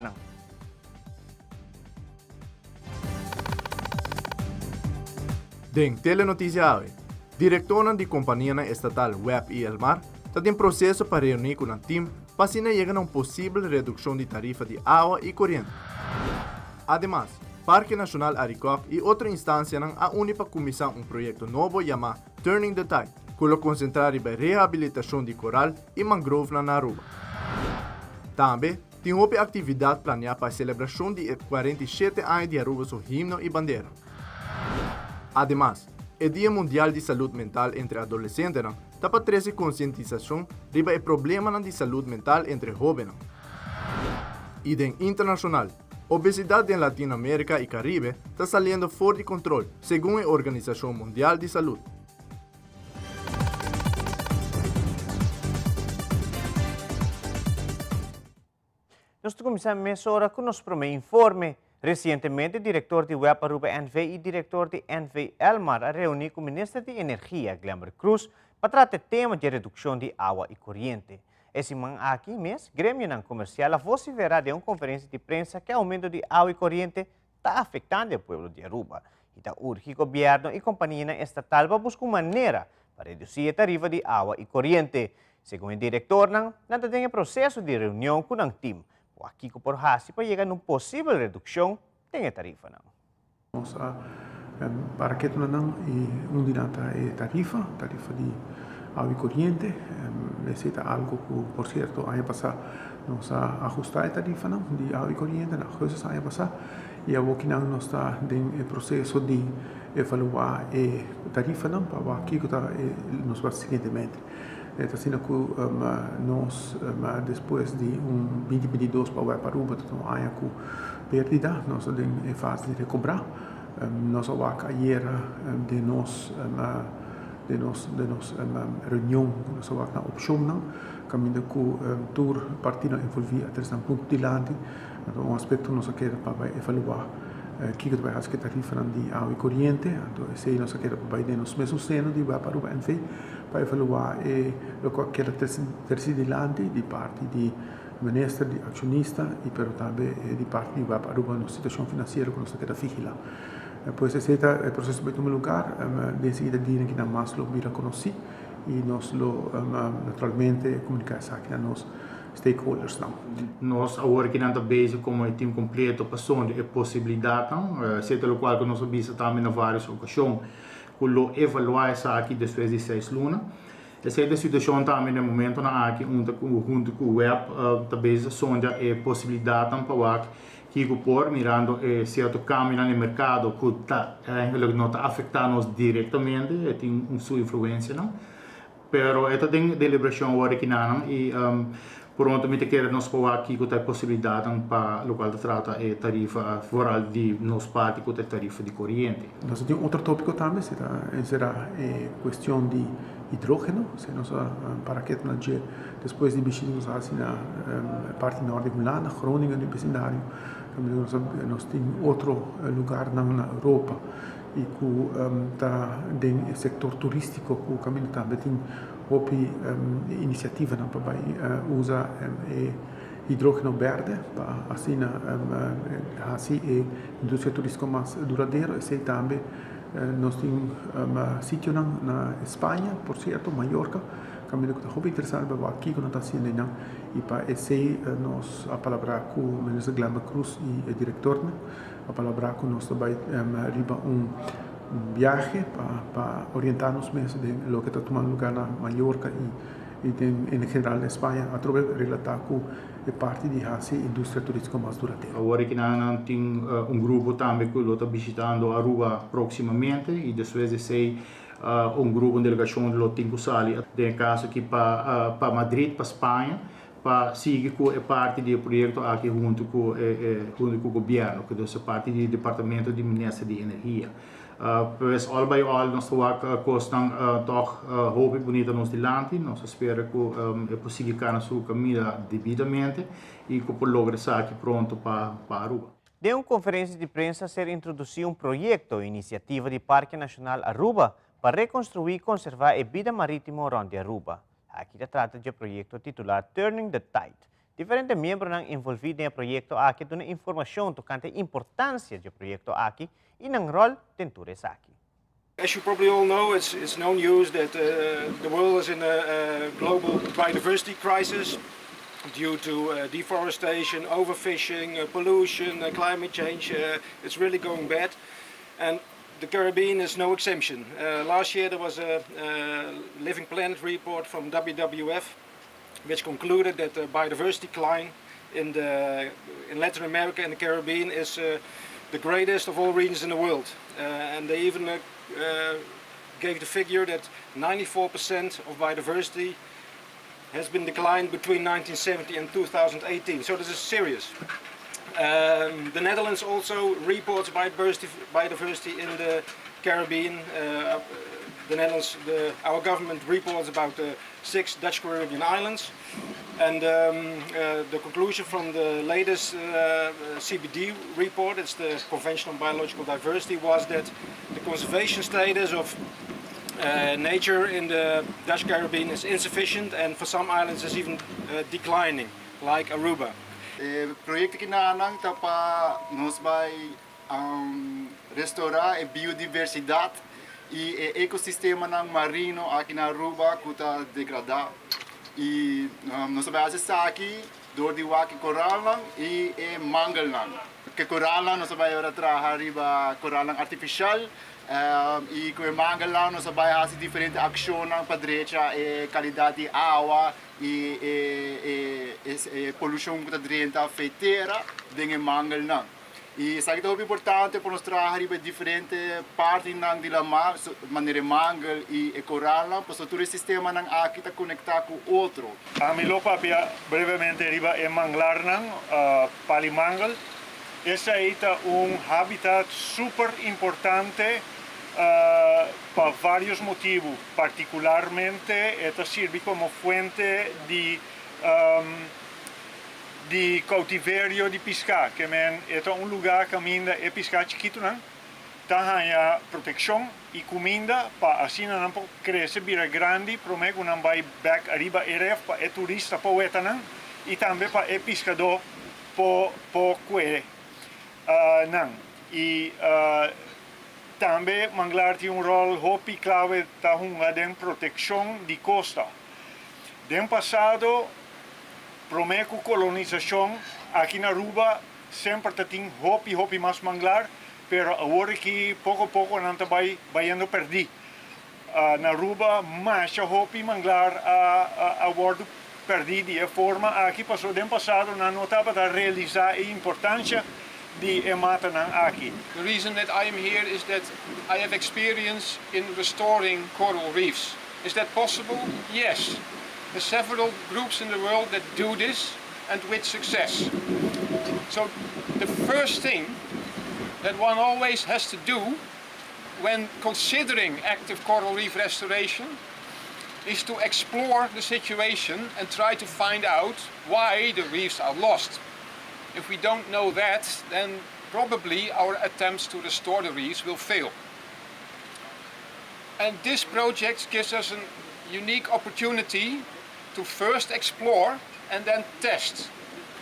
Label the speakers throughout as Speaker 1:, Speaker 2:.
Speaker 1: Nan.
Speaker 2: Den Telenoticia awe, Direktornan di kompanianan estatal web i Elmar ta den proseso pa reuní ku nan tim pa asina yega na un posibel redukshon di tarifa di awa i koriente. Ademas, Parke Nashonal Arikok i otro instansianan a uni pa kuminsá un proyekto nobo yamá Turning the Tide, ku lo konsentrá riba rehabilitashon di koral i mangrovenan na Aruba. Tambe, Tin hopi aktividat planiá pa e selebrashon di e 47 aña di Aruba su himno i bandera. Ademas, e Dia Mundial di Salud Mental entre Adolesentenan ta pa trese konsientisashon riba e problemanan di salud mental entre hóbennan. I den internashonal, obesidat den Latinoamérika i Karibe ta saliendo for di kontrol, segun e Organisashon Mundial di Salud.
Speaker 1: Nos ta kuminsá mesora ku nos promé informe. Resientemente direktor di web Aruba NV i direktor di NV Elmar a reuní ku minister di Energia, Glenbert Croes, pa trata e tema di e redukshon di awa i koriente. E siman aki mes, gremionan komersial a vosiferá den un konferensia di prensa ku e oumento di awa i koriente ta afektando e pueblo di Aruba y ta urgi gobierno y companianan estatal pa busca un manera pa reduci e tarifa di awa y coriente. Segun e directornan, nan ta den e proceso di reunion cu nan team pa wak kico por haci pa yega na un posibel reduccion den e tarifanan.
Speaker 3: Nos a para ketu na nan y un di nan ta e tarifa, tarifa di awa y coriente. Esey ta algo cu por cierto aña pasa Nos a ahusta e tarifanan di awa i koriente na augustus aña pasá i awokinan nos ta den e proseso di evaluá e tarifanan pa wak kiko ta e nos wak siguientemente. E ta asina ku nos despues di un binti binti dos pa web Aruba ta un aña ku pèrdida nos ta den e fase di rekobrá. Nos a wak ayera den nos den nos den nos reunion nos a wak na opshonnan. Kaminda ku tur partidonan envolví a trese nan punto dilanti. Anto un aspekto nos a keda pa bai evaluá kiko ta bai hasi ku e tarifanan di awa i koriente. Anto esei nos a keda pa bai den nos mesun seno di web Aruba NV pa evaluá e loke a keda trese dilanti di parti di minister, di akshonista i pero tambe di parti di web Aruba nos situashon finansiero ku nos ta keda vigilá. Pues esei ta e proseso bai tuma lugar. Den seguida dianan kinan mas lo bira konosí. y nos lo naturalmente comunica esaki na nos stakeholdersnan.
Speaker 4: Nos awor ki nan ta bezig como e team completo pa sonde e posibilidadnan, esey ta locual cu nos a bisa tambe na varios ocasion cu lo evalua esaki despues di seis luna. Esey ta e situacion tambe na e momentonan aki unda cu hunto cu web ta bezig ta sonda e posibilidadnan pa wak Kiko por, mirando e sierto kambionan den merkado ku ta eigenlijk no ta afektá nos direktamente, e tin un su influensianan, pero e ta den deliberashon awor di kinanan i pronto mi ta kere nos por wak kiko ta e posibilidatnan pa lokual ta trata e tarifa vooral di nos parti ku ta e tarifa di koriente.
Speaker 3: Nos tin otro tópiko tambe, si ta enserá e kuestion di hidrógeno, si nos a para ketu na dje. Despues di bishita nos a hasi na parti nort di Hulanda, Groningen den besindario. Tambe nos a nos tin otro lugarnan na Europa y cu ta den e sector turistico cu caminda tambe tin hopi iniciativanan pa bay usa e hidrogeno berde pa asina hasi e industria turistico mas duradero. Esey tambe nos tin sitionan na Spaña, por cierto, Mallorca. Kaminda ku ta hopi interesante pa wak kiko nan ta hasiendo einan i pa esei nos a palabrá ku Minister Glenbert Croes i e direktornan a palabrá ku nos ta bai riba un biahe pa pa orientá nos mes den loke ta tumando lugá na Mallorca i i den en general na Spaña atrobe relatá ku e parti di hasi industria turístiko mas duradero.
Speaker 4: Awor aki nan tin un grupo tambe ku lo ta bishitando Aruba próksimamente i despues di esei Un grupo, un delegacion lo tin cu sali den e caso aki pa pa Madrid, pa Spaña, pa sigui cu e parti di e proyecto aki hunto cu e hunto cu gobierno, cu dus e parti di departamento di Minister di Energia. Pues all by all nos ta wak cosnan toch hopi bunita nos dilanti, nos ta spera cu e por sigui cana su caminda debidamente y cu por logra esaki pronto pa pa Aruba.
Speaker 1: Den un konferensia di prensa a ser introdusí un proyekto, inisiativa di Parke Nashonal Aruba, pa rekonstruí i konservá e bida marítimo rònt di Aruba. Aki ta trata dje proyekto titulá Turning the Tide. Diferente miembronan envolví den e proyekto aki a duna informashon tokante e importansia di e proyekto aki i nan ròl den tur esaki.
Speaker 5: As you probably all know, it's no news that the world is in a global biodiversity crisis due to deforestation, overfishing, pollution, climate change. It's really going bad. And the Caribbean is no exemption. Last year there was a Living Planet report from WWF which concluded that the biodiversity decline in Latin America and the Caribbean is the greatest of all regions in the world. And they even gave the figure that 94% of biodiversity has been declined between 1970 and 2018. So this is serious. The Netherlands also reports biodiversity in the Caribbean. The Netherlands, our government reports about the six Dutch Caribbean islands. And the conclusion from the latest CBD report, it's the Convention on Biological Diversity, was that the conservation status of nature in the Dutch Caribbean is insufficient and for some islands is even declining, like Aruba.
Speaker 6: E proyecto akinan ta pa nos bay restaura e biodiversidad y e ecosistema marino aki na Aruba cu ta degrada. Y nos ta bay haci esaki door di wak e coralnan y e mangelnan. Cu coralnan nos ta bay traha riba coralnan artificial y cu e mangelnan nos ta bay haci diferente accionnan pa drecha e calidad di awa y e polucion cu ta drenta for di tera den e mangelnan. Y esaki ta importante pa nos traha riba diferente partinan di lama, manera mangel y e coralnan, pasobra tur e sistemanan aki ta conecta cu otro.
Speaker 7: Ami lo papia brevemente riba e manglarnan, pal'i mangel. Esaki ta un habitat super importante pa varios motibo. Particularmente, e ta sirbi como fuente di cautiverio di pisca, kiermen e ta un luga caminda e pisca chikitonan ta haya proteccion y cuminda pa asina nan por crece bira grandi prome cu nan bay back ariba e ref pa e turista por wetanan y tambe pa e piscador por cue nan. Y tambe manglar tin un rol hopi clave ta hunga den proteccion di costa. Den pasado, prome cu colonisacion aki na Aruba semper tatin hopi hopi mas manglar, pero awor aki poco poco nan ta bay bayendo perdi. Na Aruba masha hopi manglar a wordo perdi di e forma aki, paso den pasado nan no tabata realisa e importancia di e matanan aki.
Speaker 8: The reason that I am here is that I have experience in restoring coral reefs. Is that possible? Yes. There are several groups in the world that do this and with success. So the first thing that one always has to do when considering active coral reef restoration is to explore the situation and try to find out why the reefs are lost. If we don't know that, then probably our attempts to restore the reefs will fail. And this project gives us a unique opportunity to first explore and then test.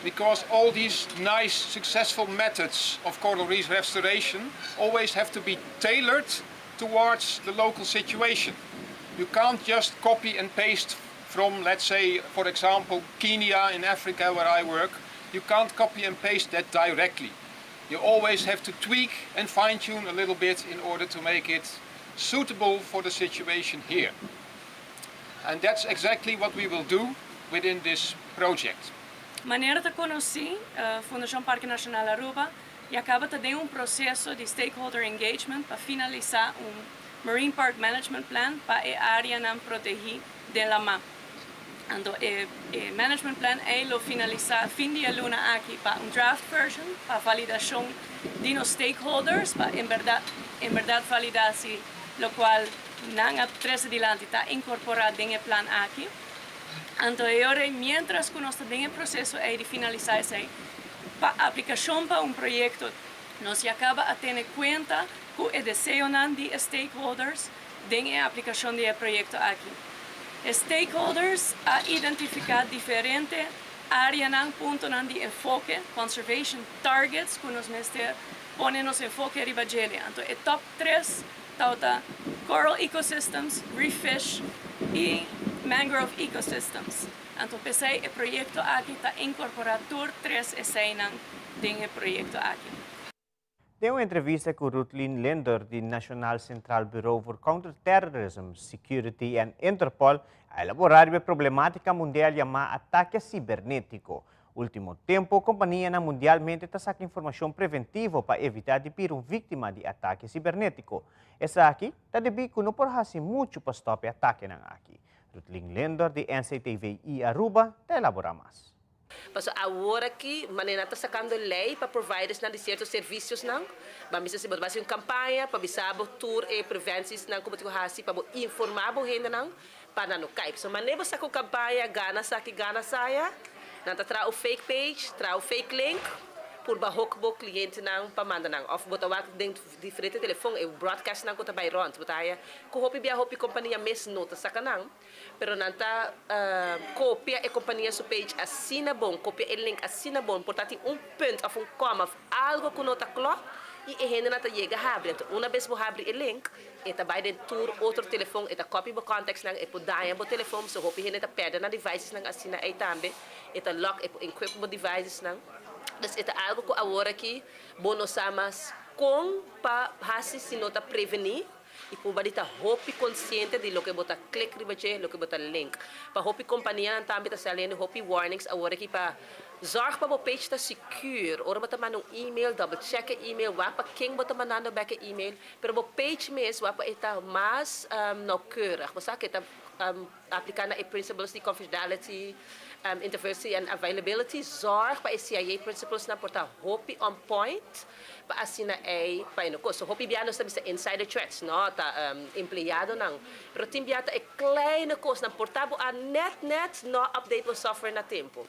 Speaker 8: Because all these nice, successful methods of coral reef restoration always have to be tailored towards the local situation. You can't just copy and paste from, let's say, for example, Kenya in Africa where I work. You can't copy and paste that directly. You always have to tweak and fine tune a little bit in order to make it suitable for the situation here. And that's exactly what we will do within this project.
Speaker 9: Manera ta conoci, Fundacion Parke Nacional Aruba ya caba di un proceso di stakeholder engagement pa finalisa un Marine Park Management Plan pa e areanan protegi den lama. Anto, e management plan ey lo finalisa fin di luna aki pa un draft version pa validacion di nos stakeholders pa en berdad valida si locual nan a trece dilanti ta incorpora den e plan aki. Anto, awor, mientras cu nos ta den e proceso ey di finalisa esey, pa aplicacion pa un proyecto, nos ya caba a tene cuenta cu e deseo di stakeholders den e aplicacion di e proyecto aki. Stakeholders a identifica diferente Áreanan, puntonan di enfoke, conservation targets, ku nos mester pone nos enfoke riba djele. Anto e top 3 ta coral ecosystems, reef fish i mangrove ecosystems. Anto p'esei e proyekto aki ta inkorporá tur tres eseinan den e proyekto aki.
Speaker 1: Den un entrevista ku Rutlin Linder di Nationaal Centraal Bureau voor Counterterrorism, Security en Interpol, a elaborá e problemátika mundial yamá atake sibernétiko. Último tempu, kompanianan mundialmente ta saka informashon preventivo pa evitá di bira un víktima di atake sibernétiko. Esaki ta debí ku no por hasi muchu pa stòp e atakenan aki. Rutlin Linder di NCTVI Aruba ta elaborá mas.
Speaker 10: Paso awor aki, manera ta sakando lei pa providers nan di sierto servisionan, ban bisa si bo ta hasi un kampaña pa bisa bo tur e preventies nan ku bo tin ku hasi pa bo informá bo hendenan pa nan no kai. So manera bo saka un kampaña gana saki gana saya, nan ta traha un fake page, traha un fake link purba hook bo klientenan pa manda nan òf bo ta wak den diferente telefòn e broadcast nan ku ta bai rònt bo ta haya ku hopi bia hopi kompania mes no ta saka nan. Pero nan ta kopia e kompania su page asina bon, kopia e link asina bon, por ta tin un punt of un kòma of algo ku no ta klòp i e hendenan ta yega habri. Anto una bes bo habri e link, e ta bai den tur otro telefon, e ta kòpi bo contactsnan, e por daña bo telefon, so hopi hende ta pèrdè nan devicesnan asina ei tambe, e ta lock, e por encrypt bo devicesnan. Dus e ta algo ku awor aki bo no sa mas kon pa hasi si no ta prevení. I ku bo di ta hopi konsiente di loke bo ta klik riba dje, loke bo ta link. Pa hopi kompanianan tambe ta saliendo hopi warnings awor aki pa zorg pa bo page ta secure. Ora bo ta manda un email, double check e email, wak pa ken bo ta mandando bek e email. Pero bo page mes wak pa e ta mas nauwkeurig. Bo sa ku e ta apliká na e principles di confidentiality, integrity and availability. Zorg pa e CIA principlesnan por ta hopi on point. Pa asina ei pa e no kos. So hopi bia nos ta bisa insider threats, no, ta empleadonan. Pero tin bia ta e kleine kosnan. Por ta bo a net net no update bo software na tempu.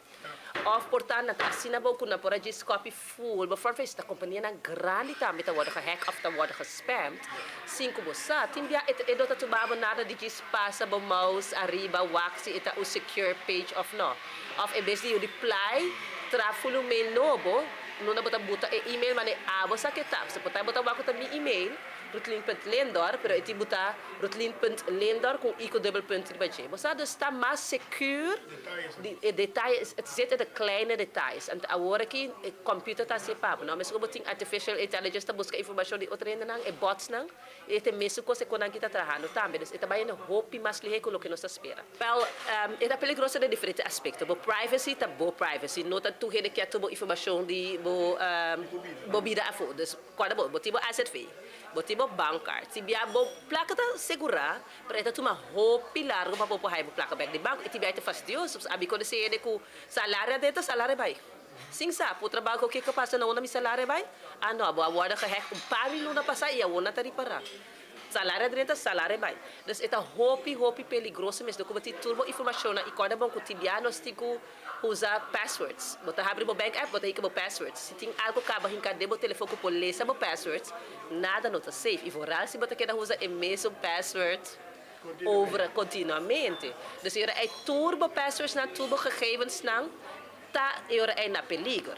Speaker 10: Of por ta nan ta asina bo ku nan por a djis copy full bo front page. Ta kompanianan grandi tambe ta wòrdu gehack of ta wòrdu gespamd sin ku bo sa. Tin bia e e no ta tuma bo nada di djis pasa bo mouse ariba wak si e ta un secure page of no. Of en bes di reply tra full un mail nobo. Nunda bo ta buta e email mane abo sa ke ta. Pasobra por ta bo ta wak ku ta mi email, Rutlin punt Lindor, pero e tin buta Rutlin punt Lindor ku un i ku dubbel punt riba dje. Bo sa dus ta mas secure di e detaye, het zit in de kleine details. Anto awor aki e computer ta hasi e pa bo. No mes ku bo tin artificial intelligence ta buska informashon di otro hendenan, e botsnan. E ta e mesun kos e konan ki ta trahando tambe, dus e ta bayendo hopi mas lihé ku loke nos ta spera. Wèl, e ta peligroso den diferente aspekto. Bo privacy ta bo privacy, no ta tur hende kier tur bo informashon di bo bo bida afó. Dus kòrda bo, bo tin bo AZV, bo tin bo bankkaart, si bia bo plaka ta segurá, pero e ta tuma hopi largu pa bo por haya bo plaka bèk di banko. I tin bia e ta fastidioso, abi konosé hende ku salario adentro, salario bai. Sin sa, por trabaho kiko pasa na unda mi salario a bai? Ah no, bo a wordo gehack un par di luna pasa y awor nan ta ripara. Salario a drenta, salario a bai. Dus e ta hopi, hopi peligroso mes. Lo ku bo tin tur bo informacionnan y corda bon cu tin bia nos tin cu usa passwords. Bo ta habri bo bank app, bo ta hinca bo passwords. Si tin algo caba hinca den bo telefon cu por lesa bo passwords, nada no ta safe. Y vooral si bo ta keda usa e mesun password over continuamente. Dus e ora ey tur bo passwordsnan, tur bo gegevensnan ta e ora ei na peliger.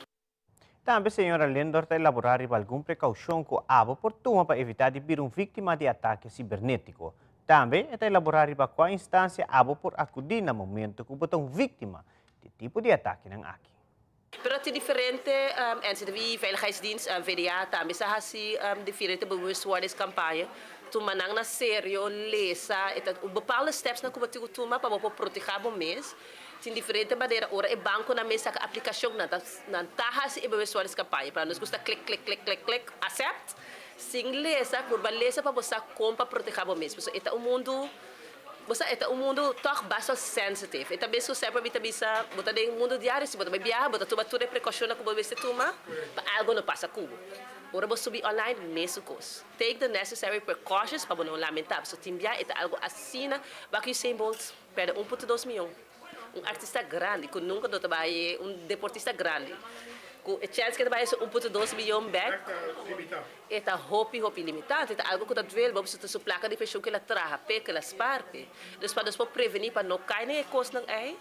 Speaker 1: Tambe señora Lindor ta elaborá riba algun prekoushon ku abo por tuma pa evitá di bira un víktima di atake sibernétiko. Tambe e ta elaborá riba kua instansia abo por akudí na momento ku bo ta un víktima di tipo di atakenan aki.
Speaker 10: Pero tin diferente NCTV, Veiligheidsdienst, VDA tambe sa hasi diferente bewustwordingscampagne. Tuma nan na serio, lesa e ta bepaalde stepsnan ku bo tin ku tuma pa bo por protehá bo mes. Tin diferente manera ora e banconan mes saca aplicacion nan ta nan ta haci e bewustwordingscampaña pero nos gusta click click click click click accept sin lesa purba lesa pa bo sa con pa proteha bo mes pasobra e ta un mundo bo sa e ta un mundo toch basta sensitive e ta mes cu semper mi ta bisa bo ta den mundo diario si bo ta bay biaha bo ta tuma tur e precacionnan cu bo mester tuma pa algo no pasa cu bo ora bo subi online mesun cos take the necessary precautions pa bo no lamenta pasobra tin bia e ta algo asina wak Usain Bolt. Perde 1,2 mion. Un artista grandi ku nunka no ta bai, un deportista grandi ku e chèns ku e ta bai hasi 1,2 mion bèk e ta hopi hopi limitante. Ta algu ku ta duel bo pasobra ta su plaka di penshun ku el a traha p'e, ku el a spar p'e. Dus pa nos por prevení pa no kai den e kosnan ei,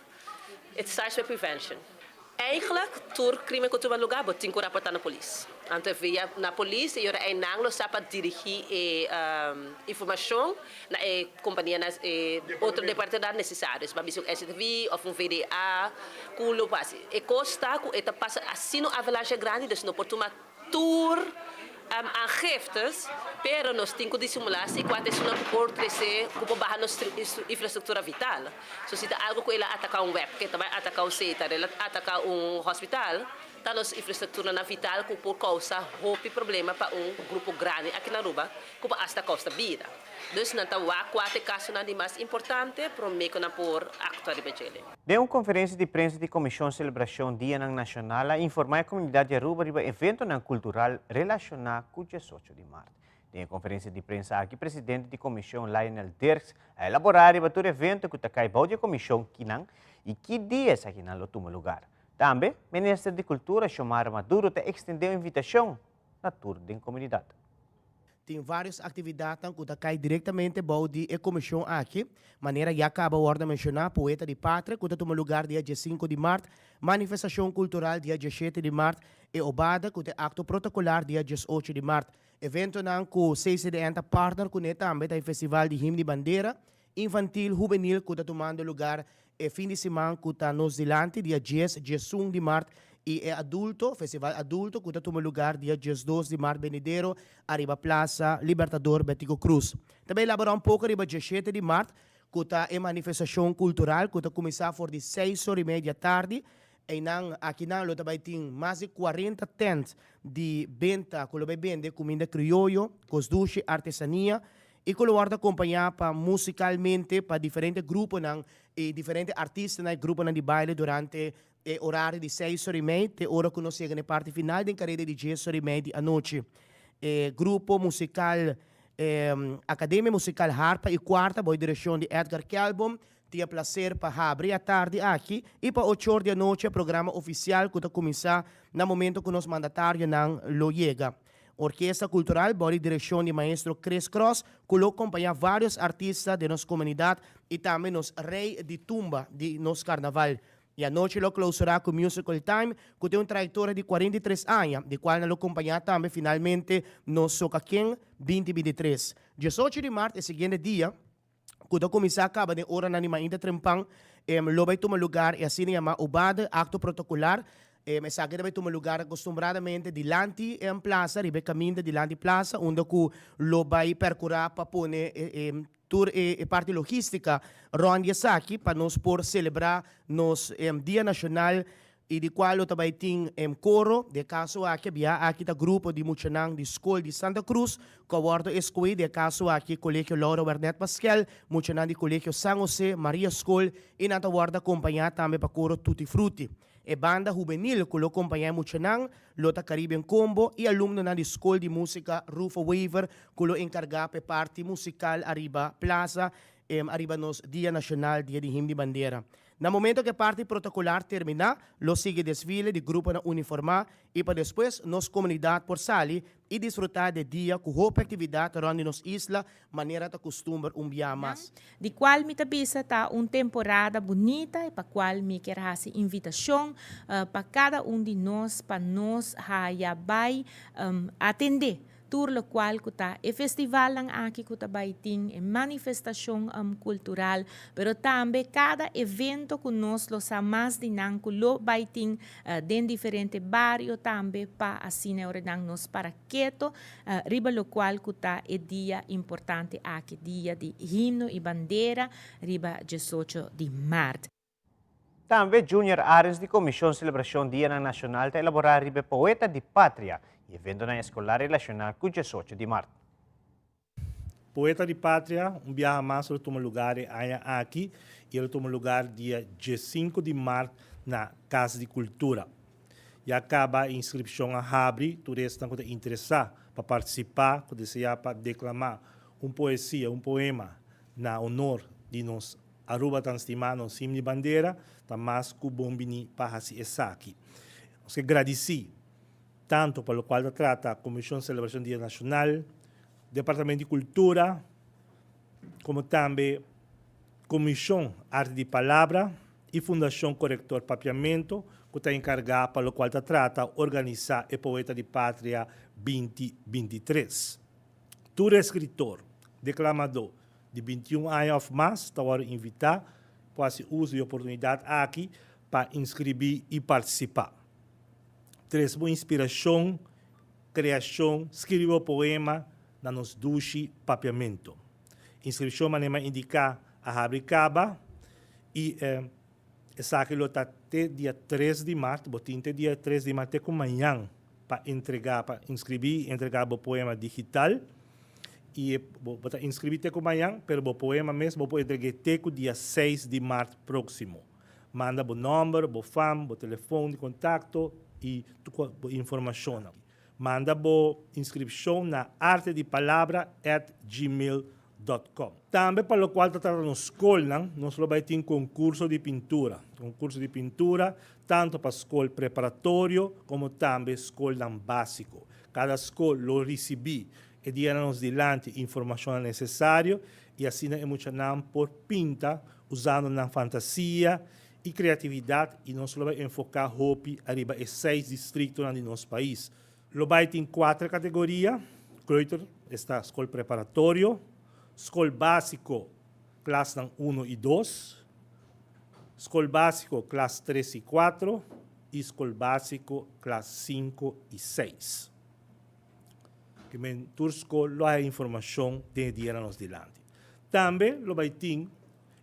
Speaker 10: it starts with prevention. Eigenlijk tur crimen cu tuma lugar bo tin cu raporta na polis. Anto via na polis e ora eynan lo sa pa dirigi e informacion na e compania na e otro departamentonan necesario. Bo a bisa un STV of un VDA cu lo por haci. E cos ta cu e ta pasa asina un avalancha grandi dus no por tuma tur aangiftes, pero nos tin cu disimula si cua ta esunnan cu por trece, cu por baha nos infrastructura vital. So si ta algo cu el a ataca un web, cu ta bay ataca un setar, el a ataca un hospital, ta nos infrastructuranan vital cu por causa hopi problema pa un grupo grandi aki na Aruba, cu por hasta costa bida. Dus nan ta wak cua ta e casonan di mas importante prome cu nan por actua riba djele.
Speaker 1: Den un konferensia di prensa di Komishon Selebrashon Dianan Nashonal a informá e komunidat di Aruba riba eventonan kultural relashoná ku diesocho di mart. Den e konferensia di prensa aki presidente di komishon Lionel Dirks a elaborá riba tur evento ku ta kai bou di e komishon kinan i ki dia esakinan lo tuma lugar. Tambe Minister di Kultura Xiomara Maduro ta ekstendé un invitashon na tur den komunidat.
Speaker 11: Tin varios actividadnan cu ta cay directamente bou di e comision aki, manera ya caba wordo menciona, Poeta di Patria cu ta tuma lugar dia diesinco di maart, Manifestacion Cultural dia dieshete di maart, e Obada cu ta e acto protocolar dia diesocho di maart. Eventonan cu CCDN ta partner cune tambe ta e Festival di Himno di Bandera, Infantil Hubenil cu ta tumando lugar e fin di siman cu ta nos dilanti, dia dies, diesun di mart, y e Adulto, Festival Adulto, cu ta tuma lugar dia diesdos di mart benidero ariba Plaza Libertador Betico Croes. Ta bay elabora un poco riba dieshete di mart cu ta e manifestacion cultural cu ta cuminsa for di seis or y media tardi. Eynan, akinan lo ta bay tin mas di cuarenta tent di benta cu lo bay bende cuminda crioyo, cos dushi, artesania y cu lo wordo acompaña pa musicalmente pa diferente gruponan y diferente artistanan y gruponan di baile durante e horario di seis ora y mei te ora cu nos yega na e parti final den careda di dies ora y mei di anochi. E grupo musical Academia Musical Harpa y Cuarta bao direccion di Edgar Kelbom tin e placer pa habri e atardi aki y pa ocho or di anochi e programa oficial cu ta cuminsa na momento cu nos mandatarionan lo yega. Orkesta Cultural bou di direccion di maestro Chris Cross cu lo compaña varios artista den nos comunidad y tambe nos Rey di Tumba di nos Carnaval. E anochi lo clausura cu Musical Time cu tin un trayectoria di 43 aña di cual nan lo compaña tambe finalmente nos Soca Ken 2023. 18 di maart e siguiente dia, ku ta kuminsá kaba den oranan di mainta trempan, lo bai tuma lugar e asina yamá Obade, akto protokolar. Esaki ta bai tuma lugar akostumbradamente dilanti plasa, riba e kaminda dilanti plasa, unda ku lo bai perkurá pa pone tur e parti logístika rònt di esaki pa nos por selebrá nos Dia Nashonal i di kual lo ta bai tin koro, den e kaso aki bia aki ta grupo di muchanan di skol di Santa Cruz ku a wòrdu eskohí, den e kaso aki Kolegio Laura Wernet Paskel, muchanan di Kolegio San Jose, Maria Skol i nan ta wòrdu akompañá tambe pa koro Tutti Frutti. E banda hubenil ku lo kompañá e muchanan lo ta Caribbean Combo i alumnonan di skol di músika Rufo Wever ku lo enkargá pa e parti musikal ariba plaza ariba nos Dia Nashonal, Dia di Himno di Bandera. Na momento ku e parti protokolar terminá, lo sigui desfile di gruponan uniformá i pa despues nos komunidat por sali i disfrutá di e dia ku hopi aktividat rònt di nos isla manera ta kustumber un bia mas.
Speaker 12: Di kual mi ta bisa ta un temporada bunita i pa kual mi kier hasi invitashon pa kada un di nos pa nos haya bai atendé Tur locual cu ta e festivalnan aki cu ta bay tin, e manifestacion cultural, pero tambe cada evento cu nos lo sa mas di nan cu lo bay tin den diferente bario tambe pa asina e orenan nos para keto riba locual cu ta e dia importante aki, dia di himno y bandera riba diesocho di maart.
Speaker 1: Tambe Junior Arends di Comision Celebracion Dianan Nacional ta elabora riba e Poeta di Patria y eventonan escolar relaciona cu 18 di maart.
Speaker 4: Poeta di Patria un biaha mas lo tuma lugar e aña aki y lo tuma lugar dia 15 di maart na Cas di Cultura. Ya caba e inscripcion a habri, tur esnan cu ta interesa pa participa, cu desea pa declama un poesia, un poema na honor di nos Aruba tan stimá nos himno di bandera, ta mas ku bon bini pa hasi esaki. Nos ke gradisí tantu pa lokual ta trata Komishon Selebrashon Dia Nashonal, Departamento di Kultura, komo tambe Komishon Arte di Palabra i Fundashon Korektor Papiamentu.
Speaker 13: ku ta enkargá pa lokual ta trata organisá e Poeta di Patria 2023. Tur eskritor, deklamadó di 21 aña òf mas ta wòrdu invitá pa hasi uso di e oportunidat aki pa inskribí i partisipá. Trese bo inspirashon, kreashon, skirbi bo poema na nos dushi Papiamentu. Inskripshon manera mi a indiká a habri kaba i esaki lo ta te dia tres di mart. Bo tin te dia tres di mart te ku mañan pa entregá, pa inskribí i entregá bo poema digital. I bo ta inskribí te ku mañan, pero bo poema mes bo por entreg'é te ku dia seis di mart próksimo. Manda bo nòmber, bo fam, bo telefon di kontakto i tur bo informashonnan. Manda bo inskripshon na artedipalabra at gmail dot com. Tambe pa lokual ta trata nos skolnan, nos lo bai tin konkurso di pintura. Konkurso di pintura tantu pa skol preparatorio komo tambe skolnan básiko. Kada skol lo risibí e dianan nos dilanti informashonnan nesesario i asina e muchanan por pinta usando nan fantasia i kreatividat i nos lo bai enfoká hopi ariba e seis distriktonan di nos pais. Lo bai tin kuater kategoria, kleuter, esta skol preparatorio, skol básiko, klasnan uno i dos, skol básiko, klas tres i kuatro, i skol básiko, klas sinku i seis. Ke men tur skol lo haya informashon den e dianan nos dilanti. Tambe lo bai tin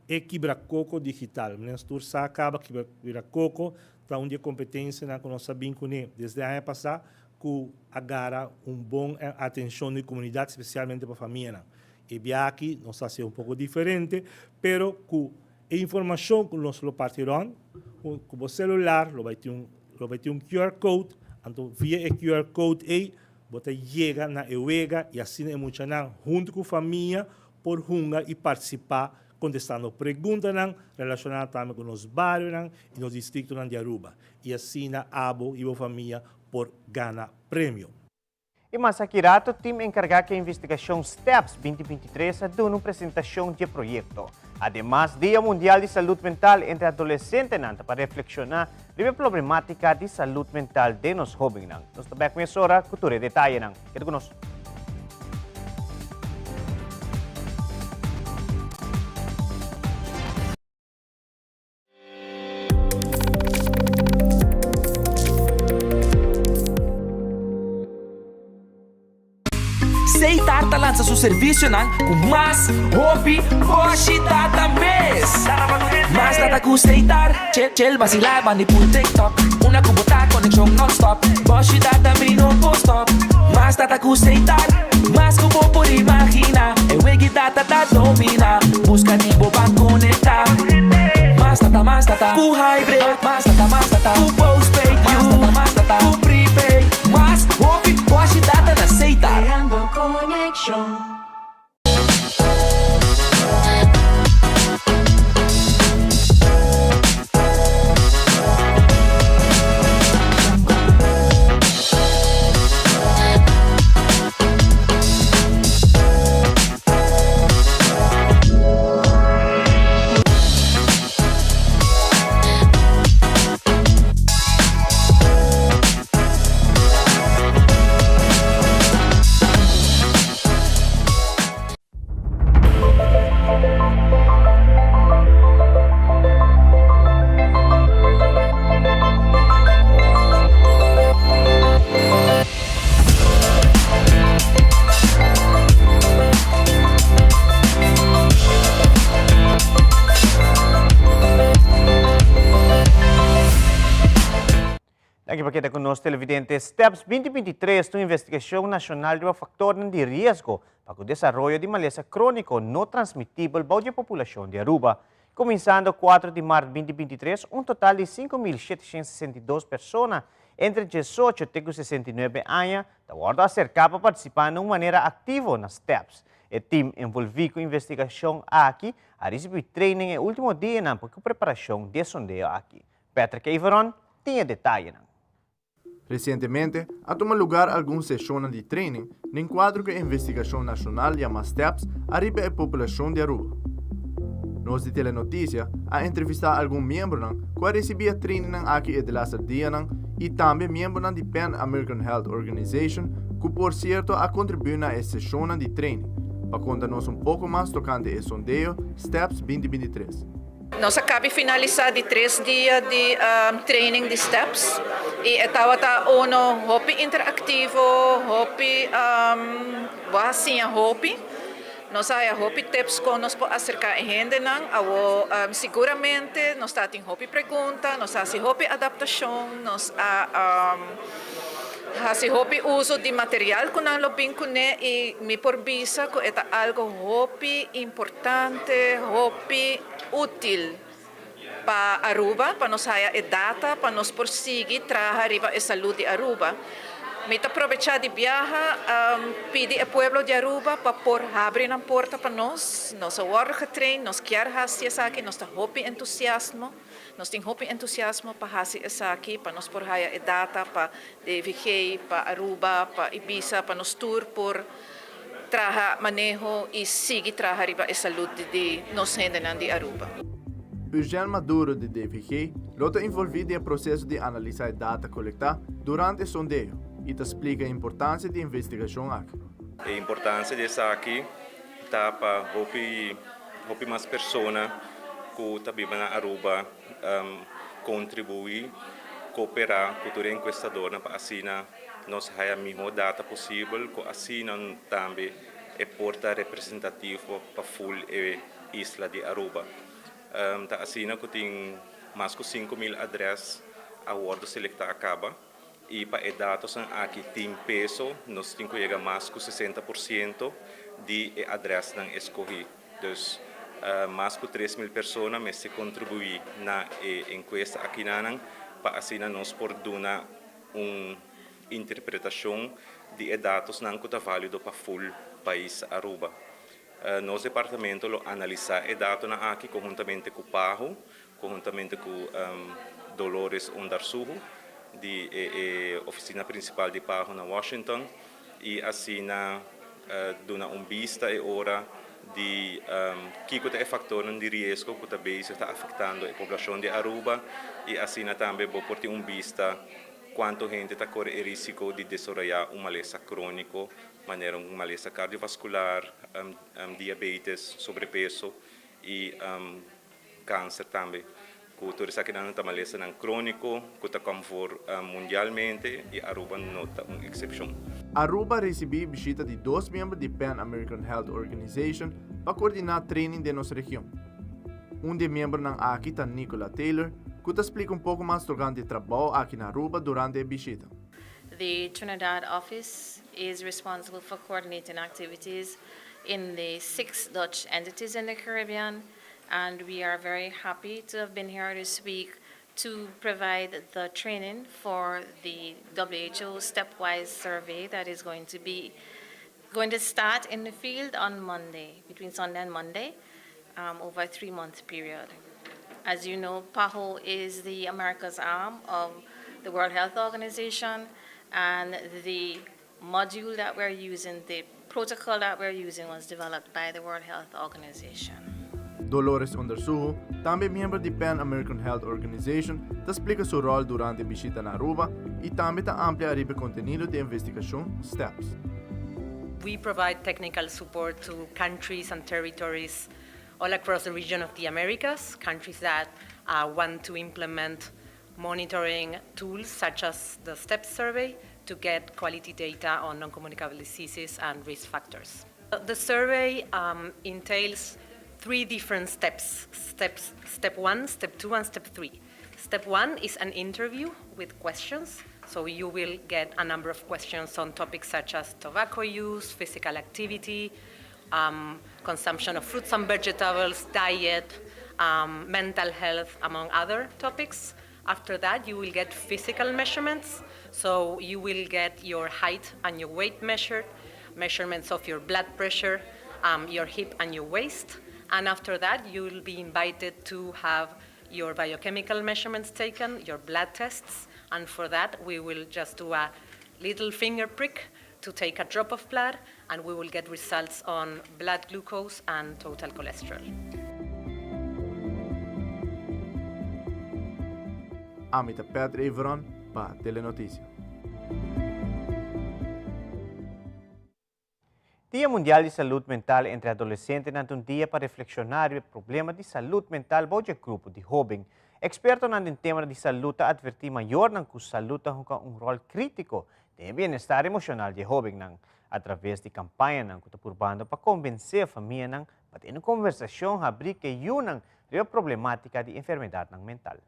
Speaker 13: E kibra koko digital. Nos tur sa kaba kibra koko ta un di e kompetensianan ku nos a bin kuné desde aña pasá ku a gara un bon atenshon di komunidat, spesialmente pa famianan. E bia aki nos ta hasi un poko diferente, pero ku e informashon ku nos lo parti rònt, ku bo selular lo bai tin un lo bai tin un QR code, anto via e QR code ei bo ta yega na e wega i asina e muchanan huntu ku famia por hunga i partisipá kontestando preguntanan relashoná tambe ku nos barionan i nos distriktonan di Aruba i asina abo i bo famia por gana premio.
Speaker 1: I mas aki rato tim enkargá ku e investigashon Steps 2023 a duna un presentashon di e proyekto. Ademas, Dia Mundial di Salud Mental entre adolesentenan ta pa reflekshoná riba e problemátika di salud mental den nos hóbennan. Nos ta bèk mesora ku tur e detayenan. Keda ku nos.
Speaker 14: Seitar ta lansa su servisionan ku mas hopi boshi data mes. Mas data ku Seitar, chel basilá bandi pul TikTok. Una ku bo ta konekshon nònstòp, boshi data mi no por stòp. Mas data ku Seitar, mas ku bo por imaginá. E wegi data ta dominá, buska di bo ban konektá. Mas data, mas data ku hybrid, mas data, mas data ku postpaid, mas data, mas data ku prepaid. Mas hopi boshi data na Seitar.
Speaker 15: Creando conexion.
Speaker 1: Danki pa keda ku nos televidente. Steps 2023 ta un investigashon nashonal riba faktornan di riesgo pa ku desaroyo di malesa króniko no transmitibel bou di e populashon di Aruba. Kuminsando kuatro di mart 2023, un total di 5.762 persona entre diesocho te ku 69 aña ta wòrdu aserká pa partisipá na un manera aktivo na Steps. E tim envolví ku investigashon aki a risibí training e último dianan pa ku preparashon di e sondeo aki. Patrick Everon tin e detayenan.
Speaker 2: Resientemente a tuma lugar algun seshonnan di training den kuadro ku e investigashon nashonal yamá steps ariba e populashon di Aruba. Nos di Telenoticia a entrevista algun miembronan cu a ricibi e trainingnan aki e delaster dianan y tambe miembronan di Pan American Health Organization cu por cierto a contribui na e sesionnan di training, pa conta nos un poco mas tocante e sondeo STEPS 2023.
Speaker 16: Nos a caba di finalisa di tres dia di training di STEPS y e tabata uno hopi interactivo, hopi bo a siña hopi. Nos a haya hopi tips con nos por acerca e hendenan. Awo siguramente nos ta tin hopi pregunta, nos a haci hopi adaptacion, nos a haci hopi uso di material cu nan lo bin cune y mi por bisa cu e ta algo hopi importante, hopi util pa Aruba, pa nos haya e data, pa nos por sigui traha riba e salud di Aruba. Mi ta aprovecha di biaha pidi e pueblo di Aruba pa por habri nan porta pa nos. Nos a wordo getrain, nos kier haci esaki, nos ta hopi entusiasmo, nos tin hopi entusiasmo pa haci esaki, pa nos por haya e data pa DVG, pa Aruba, pa Ibisa, pa nos tur por traha maneho y sigui traha riba e salud di nos hendenan di Aruba.
Speaker 2: Eugène Maduro di DVG lo ta envolví den e proseso di analisá e data kolektá durante e sondeo i ta splika e importansia di e investigashon aki.
Speaker 17: E importansia di esaki ta pa hopi hopi mas persona ku ta biba na Aruba kontribuí, kooperá ku tur e enkuestadornan pa asina nos haya mihó data posibel ku asina tambe e por ta representativo pa ful e isla di Aruba. Ta asina ku tin mas ku 5000 adrès a wòrdu selektá kaba i pa e datosnan aki tin peso nos tin ku yega mas ku 60% di e adrèsnan eskohí. Dus mas ku 3000 persona mester kontribuí na e enkuesta akinanan pa asina nos por duna un interpretacion di e datosnan cu ta valido pa full pais Aruba. Nos departamento lo analisa e datonan aki conhuntamente cu PAHO, conhuntamente cu Dolores Ondarsuhu di e oficina principal di PAHO na Washington y asina duna un bista e ora di kico ta e factornan di riesgo cu ta bezig ta afectando e poblacion di Aruba y asina tambe bo por tin un bista cuanto hende ta core e risico di desaroya un malesa cronico manera un malesa cardiovascular, diabetes, sobrepeso y cancer tambe. Cu tur esakinan ta malesanan cronico cu ta come voor mundialmente y Aruba no ta un excepcion.
Speaker 2: Aruba a ricibi bishita di dos miembro di Pan American Health Organization pa coordina training den nos region. Un di e miembronan aki ta Nicola Taylor, cu ta splica un poco mas tocante e trabao aki na Aruba durante e bishita.
Speaker 18: The Trinidad office is responsible for coordinating activities in the six Dutch entities in the Caribbean, and we are very happy to have been here this week to provide the training for the WHO stepwise survey that is going to be going to start in the field on Monday, between Sunday and Monday, over a 3-month period. As you know, PAHO is the America's arm of the World Health Organization, and the module that we're using, the protocol that we're using was developed by the World Health Organization.
Speaker 2: Dolores Ondersuhu, tambe miembro di Pan American Health Organization, ta splica su rol durante e bishita na Aruba y tambe ta amplia ariba e contenido di investigacion STEPS.
Speaker 19: We provide technical support to countries and territories all across the region of the Americas, countries that want to implement monitoring tools such as the STEPS survey to get quality data on non-communicable diseases and risk factors. The survey entails three different steps, steps, step one, step two, and step three. Step one is an interview with questions. So you will get a number of questions on topics such as tobacco use, physical activity, consumption of fruits and vegetables, diet, mental health, among other topics. After that, you will get physical measurements. So you will get your height and your weight measured, measurements of your blood pressure, your hip and your waist. And after that, you will be invited to have your biochemical measurements taken, your blood tests. And for that, we will just do a little finger prick to take a drop of blood, and we will get results on blood glucose and total cholesterol.
Speaker 2: Ami ta Patrick Everon pa Telenoticia.
Speaker 1: Dia Mundial di Salud Mental entre Adolesentenan ta un dia pa reflekshoná riba e problema di salud mental bou dje grupo di hóben. Ekspertonan den tema di salud ta atvertí mayornan ku salud ta hunga un ròl krítiko den e bienestar emoshonal di e hóbennan. Atraves di kampañanan ku ta purbando pa konvensé famianan pa tene un konversashon habrí ku e yunan riba problemátika di enfermedatnan mental.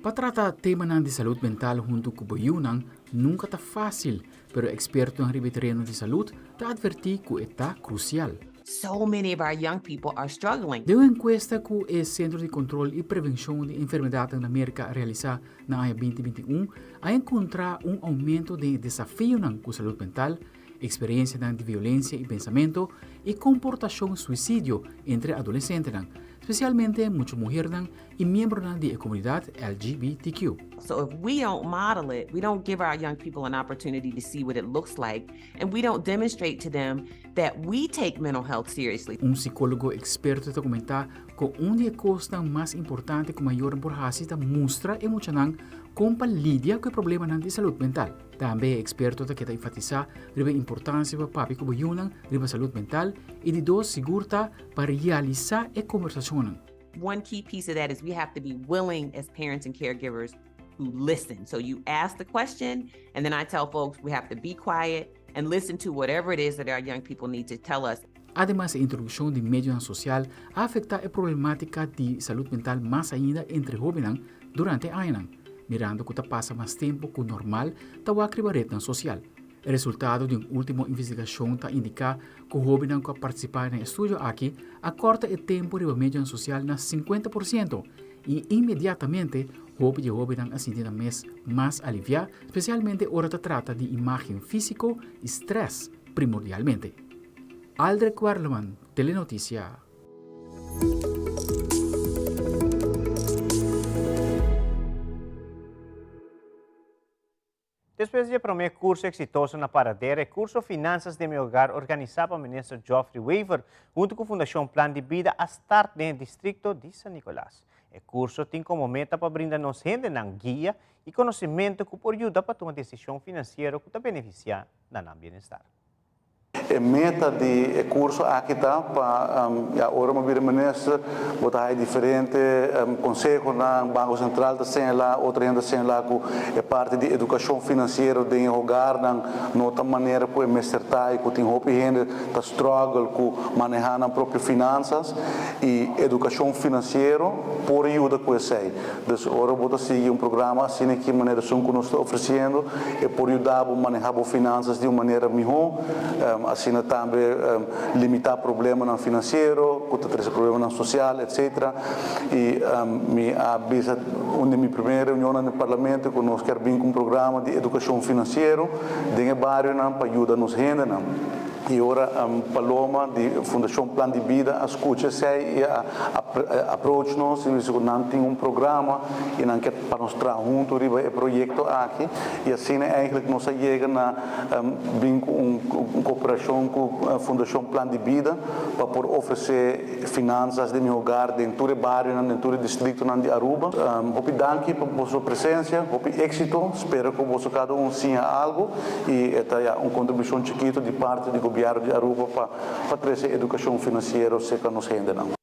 Speaker 20: Pa trata temanan di salud mental huntu ku bo yunan nunka ta fásil, pero ekspertonan riba e tereno di salud ta atvertí ku e ta krusial.
Speaker 21: So many of our young people are struggling.
Speaker 20: Den un enkuesta ku e Sentro di Kontrol i Prevenshon di Enfermedatnan na Merka a realisá na aña 2021, a enkontrá un oumento den e desafionan ku salud mental, Eksperensianan di violensia i pensamentu i komportashon suisidio entre adolesentenan, spesialmente mucha muhernan i miembronan di e komunidat LGBTQ.
Speaker 21: So if we don't model it, we don't give our young people an opportunity to see what it looks like and we don't demonstrate to them that we take mental health seriously.
Speaker 20: Un sikólogo eksperto ta komentá ku un di e kosnan mas importante ku mayornan por hasi ta mustra e muchanan kon pa lidia ku e problemanan di salud mental. Tambe e eksperto ta keda enfatisá riba e importansia pa papia ku bo yunan riba salud mental i di dos sigur ta pa realisá e kombersashonnan.
Speaker 21: One key piece of that is we have to be willing as parents and caregivers to listen. So you ask the question and then I tell folks we have to be quiet and listen to whatever it is that our young people need to tell us.
Speaker 20: Ademas e introdukshon di medionan sosial a afektá e problemátika di salud mental mas ainda entre hóbennan durante e añanan. Mirando ku ta pasa mas tempu ku normal ta wak riba retnan sosial. E resultado di un último investigashon ta indiká ku hóbennan ku a partisipá na e estudio aki a kòrta e tempu riba medionan sosial na sinkuenta por siento i inmediatamente hopi di e hóbennan a sinti nan mes mas aliviá, spesialmente ora ta trata di imágen físiko i strès primordialmente. Aldrich Werleman, Telenoticia.
Speaker 1: Despues di e prome curso exitoso na Paradera, e curso Finanzas de mi Hogar organisa pa Minister Geoffrey Wever hunto cu Fundacion Plan di Bida a start den e districto di San Nicolas. E curso tin como meta pa brinda nos hendenan guia y conocimento cu por yuda pa tuma decision financiero cu ta beneficia na nan bienestar.
Speaker 22: E meta di e curso aki ta pa ya ora bo bira minister bo ta haya diferente consehonan, Banco Central ta señala, otro hende ta señala cu e parti di educacion financiero den e hogarnan no ta manera cu e mester ta y cu tin hopi hende ta struggle cu maneha nan propio finanzas y educacion financiero por yuda cu esey. Dus ora bo ta sigui un programa asina ki manera esun ku nos ta ofresiendo e por yuda bo maneha bo finansas di un manera mihó, asina tambe limitá problemanan finansiero ku ta trese problemanan sosial etsetera. I mi a bisa un di mi primer reunionnan den parlamento ku nos kier bin ku un programa di edukashon finansiero den e barionan pa yuda nos hendenan. I ora Paloma di Fundashon Plan di Bida a skucha esei i a approach nos i bisa ku nan tin un programa i nan ke pa nos traha huntu riba e proyekto aki i asina eigenlijk nos a yega na bin ku un koperashon ku Fundashon Plan di Bida pa por ofresé finansas di mi hogar den tur e barionan den tur e distriktonan di Aruba. Hopi danki pa boso presensia, hopi éksito, spera ku boso kada un siña algu. Y e ta ya un contribucion chikito di parti di Gobierno di Aruba pa pa trece educacion financiero cerca nos hendenan.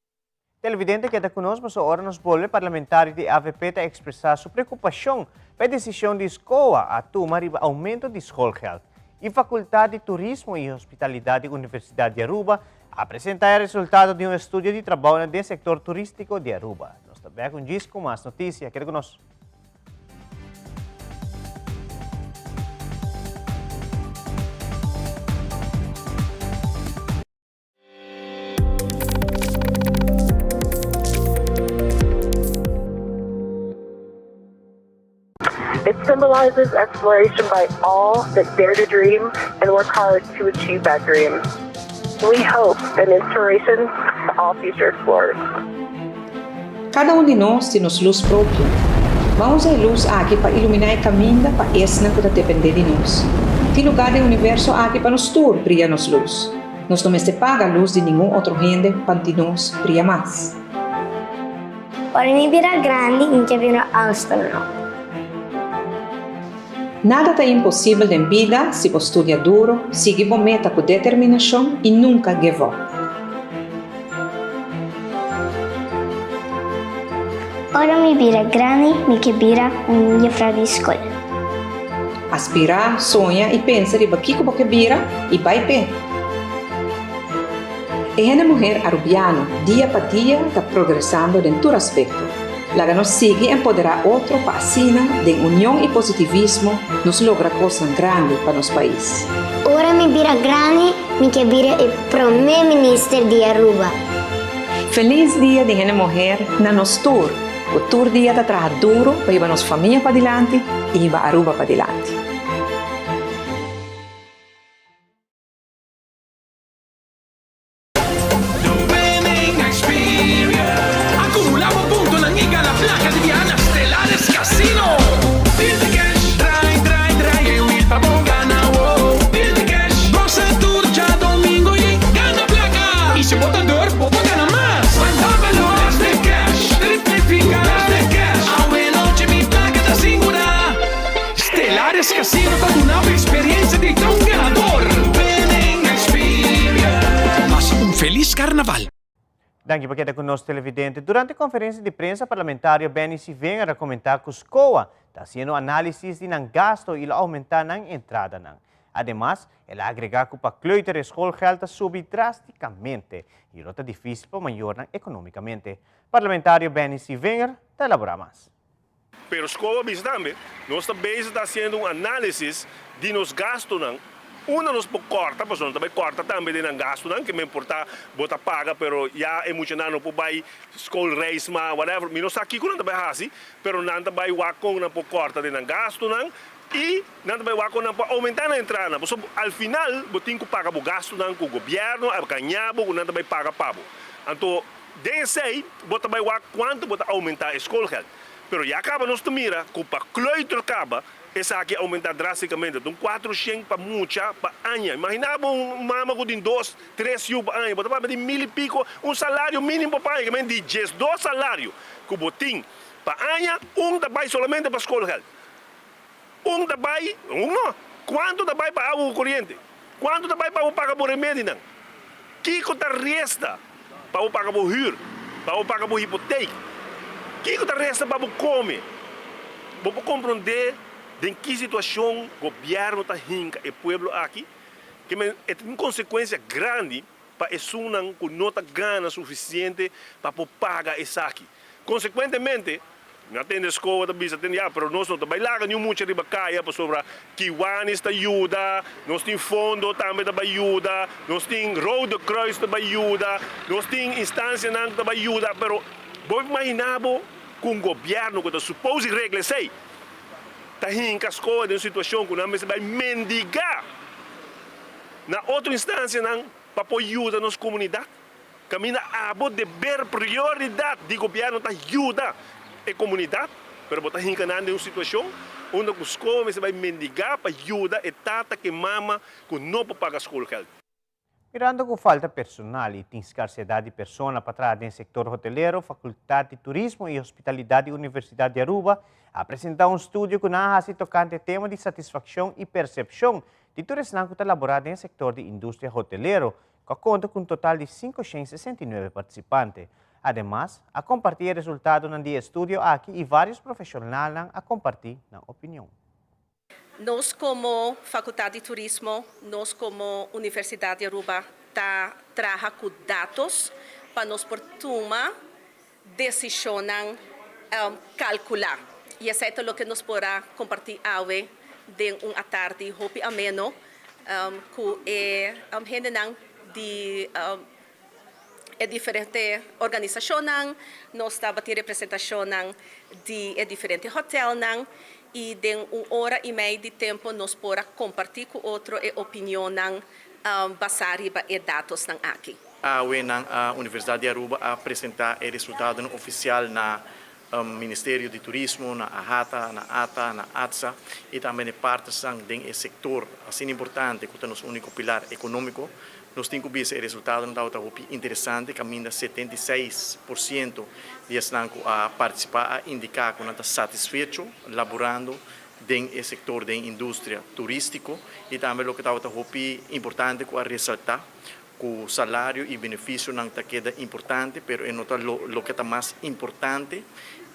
Speaker 1: Televidente keda cu nos pasobra ora nos bolbe parlamentario di avp ta expresa su preocupacion pa e decision di SCOA a tuma riba aumento di schoolgeld. Y Facultad di Turismo y Hospitalidad di Universidad di Aruba a presenta e resultado di un estudio di trabounan den sector turistico di Aruba. Nos ta bek un djis cu mas noticia. Keda cu nos.
Speaker 23: It symbolizes exploration by all that dare to dream and work hard to achieve that dream. We hope an inspiration to all future explorers.
Speaker 24: Kada un di nos tin nos lus propio. Ban usa e lus aki pa iluminá e kaminda pa esnan ku ta dependé di nos. Tin lugá den universo aki pa nos tur bria nos lus. Nos no mester paga lus di ningun otro hende pa di nos bria mas.
Speaker 3: Ora mi bira grandi, mi ke bira astronaut.
Speaker 24: Nada ta imposibel den bida si bo studia duro, sigui bo meta ku determinashon i nunka give up.
Speaker 3: Ora mi bira grandi, mi ke bira un jefra di skol.
Speaker 24: Aspirá, soña i pensa riba kiko bo ke bira i bai p'e. E hende muher Arubiano dia pa dia ta progresando den tur aspecto. Laga nos sigui empoderá otro pa asina, den union y positivismo, nos logra cosnan grandi pa nos pais.
Speaker 3: Ora mi bira grandi, mi ke bira e Prome Minister di Aruba.
Speaker 24: Feliz Dia di Hende Muher na nos tur cu tur dia ta traha duro pa hiba nos famia padilanti y hiba Aruba padilanti.
Speaker 5: The winning experience. Acumula bo puntonan y gana placa di biaha na Stellaris Casino. Deal di cash, draai, draai, draai e wheel pa bo gana, wow. Deal di cash, goza tur djadomingo y gana placa. Y si bo ta durf, bo por gana mas. Wantabelo, las di cash, triplifica las di cash. Awe nochi mi placa ta sigura. Stellaris Casino ta duna bo experiencia di ta un ganador. Winning experience. Pasa un feliz carnaval.
Speaker 1: Danki pa keda ku nos televidente. Durante konferensia di prensa parlamentario Benny Sivenger a komentá ku SCOA ta hasiendo análisis di nan gasto i lo oumentá nan entradanan. Ademas, el a agregá ku pa kleuter e schoolgeld ta subi drástikamente i lo ta difísil pa mayornan ekonómikamente. Parlamentario Benny Sivenger ta elaborá mas.
Speaker 6: Pero Scoa bisa tambe, nos ta bezig ta hasiendo un análisis di nos gastunan, unda nos por kòrta, pasobra nos ta bai kòrta tambe den nan gastunan, ke men por ta bo ta paga pero ya e muchanan no por bai schoolreis mas, whatever, mi no sa kiko nan ta bai hasi, pero nan ta bai wak kon nan por kòrta den nan gastunan i nan ta bai wak kon nan por oumentá nan entradanan, pasobra al final bo tin ku paga bo gastunan ku gobièrnu a gaña bo ku nan ta bai paga pa bo. Anto Den esei bo ta bai wak kuantu bo ta oumentá e skolgeld. Pero ya kaba nos ta mira ku pa kleuter kaba esaki a oumentá drástikamente. Ta un kuatroshen pa mucha pa aña. Imaginá bo un mama ku tin dos, tres yu pa aña. Bo ta papia di mil i piko, un salario mínimo pa aña. Ke men di diesdos salario ku bo tin pa aña, un ta bai solamente pa skolgeld. Un ta bai, un no, kuantu ta bai pa awa ku koriente? Kuantu ta bai pa bo paga bo remedinan? Kiko ta resta pa bo paga bo hür, pa bo paga bo hipotek? Kiko ta resta pa bo kome? Bo por komprondé den ki situashon gobièrnu ta hinka e pueblo aki? Ke men e tin konsekuensia grandi pa esunnan ku no ta gana sufisiente pa por paga esaki. Konsekuentemente, mi a tende Skoa ta bisa tende ya, pero nos no ta bai laga niun mucha riba kaya pasobra Kiwanis ta yuda, nos tin fondo tambe ta bai yuda, nos tin Rode Kruis ta bai yuda, nos tin instansianan ku ta bai yuda, pero bo imaginá bo ku un gobièrnu ku ta supos di regla esei ta hinka Skoa den un situashon ku nan mester bai mendigá na otro instansianan pa por yuda nos komunidat. Kaminda abo deber prioridat di gobièrnu ta yuda e komunidat, pero bo ta hinka nan den un situashon unda ku skol mester bai mendigá pa yuda e tata ku e mama ku no por paga skolgeld.
Speaker 1: Mirando ku falta personal i tin skarsedat di persona pa traha den sektor hotelero, Fakultat di Turismo i Hospitalidat di Universidat di Aruba a presentá un studio ku nan a hasi tokante e tema di satisfakshon i persepshon di tur esnan ku ta laborá den e sektor di industria hotelero ku a konta ku un total di 569 partisipante. Ademas, a kompartí e resultadonan di e estudio aki i vários profeshonalnan a kompartí nan opinion.
Speaker 10: Nos komo Fakultat di Turismo, nos komo Universidat di Aruba ta traha ku datos pa nos por tuma desishonnan kalkulá. I esei ta loke nos por a kompartí awe den un atardi hopi ameno ku e hendenan di e diferente organisashonnan. Nos tabatin representashonnan di e diferente hotèlnan i den un ora i mei di tempu nos por a kompartí ku otro e opinionnan basá riba e datosnan aki.
Speaker 7: Awe nan a Universidad di Aruba a presenta e resultadonan oficial na Ministerio di Turismo, na AHATA, na ata, na ATSA y tambe na e partnersnan den e sector asina importante cu ta nos unico pilar economico. Nos tin ku bisa e resultadonan tabata hopi interesante kaminda 76% di esnan ku a partisipá a indiká ku nan ta satisfecho laborando den e sektor den industria turístiko i tambe loke tabata hopi importante ku a resaltá ku salario i benefisionan ta keda importante pero e no ta loke ta mas importante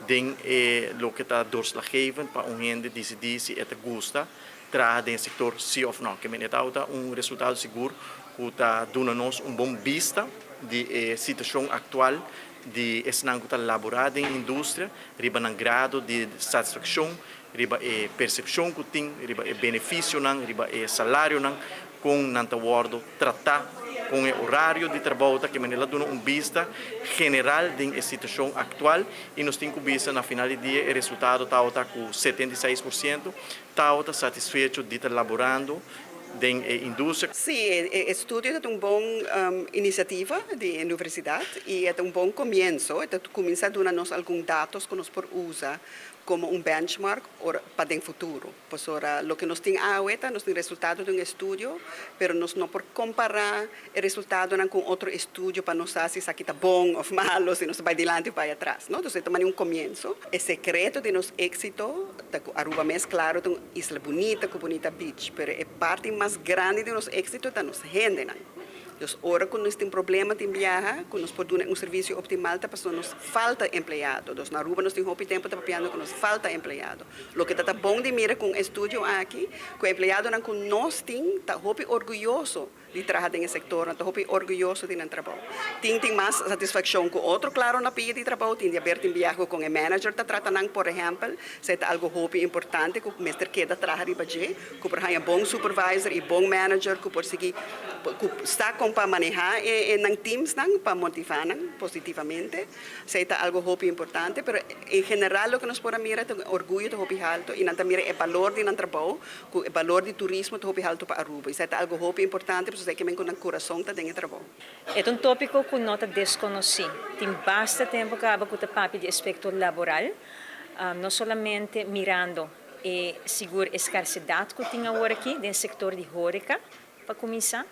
Speaker 7: den e loke ta doorslaggevend pa un hende disidí si e ta gusta traha den e sektor si òf nò. Ke men e tabata un resultado sigur ku ta duna nos un bon bista di e situashon aktual di esnan ku ta laborá den industria riba nan grado di satisfakshon, riba e persepshon ku tin, riba e benefisionan, riba e salarionan, kon nan ta wòrdu tratá, kon e orario di trabou ta, ke manera la duna un bista general den e situashon aktual i nos tin ku bisa na final di dia e resultado tabata ku 76% tabata satisfecho di ta laborando den e industria.
Speaker 8: Sí, e estudio ta un bon inisiativa di e universidat i e ta un bon komienso. E ta kuminsá duna nos algun datos ku nos por usa komo un benchmark ora pa den futuro. Pasobra loke nos tin awe ta nos tin resultado di un estudio, pero nos no por kompará e resultadonan ku un otro estudio pa nos sa si esaki ta bon òf malo, si nos ta bai dilanti òf bai atras, no. Entonces e ta mane un komienso. E sekreto di nos éksito ta ku Aruba mes klaro ta un isla bunita ku bunita beach, pero e parti mas grandi di nos éksito ta nos hendenan. Dus ora ku nos tin problema tin biaha ku nos por duna un servisio optimal ta pasobra nos falta empleado. Dus na Aruba nos tin hopi tempu ta papiando ku nos falta empleado. Loke ta ta bon di mira ku un estudio aki ku empleadonan ku nos tin ta hopi orguyoso di traha den e sektor, nan ta hopi orguyoso di nan trabou. Tin tin mas satisfakshon ku otro klaro na pia di trabou, tin di haber tin biaha ku kon e manager ta trata nan por ehèmpel, esei ta algu hopi importante ku mester keda traha riba dje. Ku por haña bon supervisor i bon manager ku por sigui ku sa kon pa manehá e nan teamsnan pa motivá nan positivamente. Esei ta algu hopi importante, pero en general loke nos por a mira ta ku e orguyo ta hopi haltu i nan ta mira e balor di nan trabou, ku e balor di turismo ta hopi haltu pa Aruba. Esei ta algu hopi importante pasobra esei ke men ku nan kurason ta den e trabou.
Speaker 9: E ta un tópiko ku no ta deskonosí. Tin basta tempu kaba ku ta papia di aspekto laboral, no solamente mirando. E sigur e skarsedat ku tin awor aki den sektor di horeka pa kuminsá,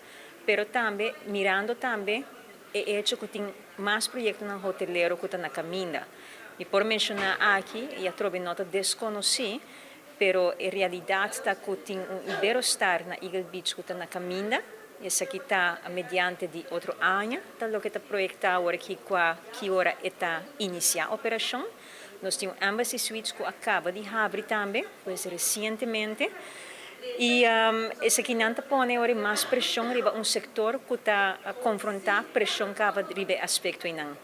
Speaker 9: pero tambe mirando tambe e echo ku tin mas proyektonan hotelero ku ta na kaminda. Mi por menshoná aki, i atrobe no ta deskonosí, pero e realidat ta ku tin un Iberostar na Eagle Beach ku ta na kaminda, esaki ta mediante di otro aña ta loke ta proyektá awor aki kua ki ora e ta inisiá operashon. Nos tin un Embassy Suites cu a caba di habri tambe, pues recientemente. Y esakinan ta pone ora mas presion riba un sector cu ta confronta presion caba riba e aspecto einan.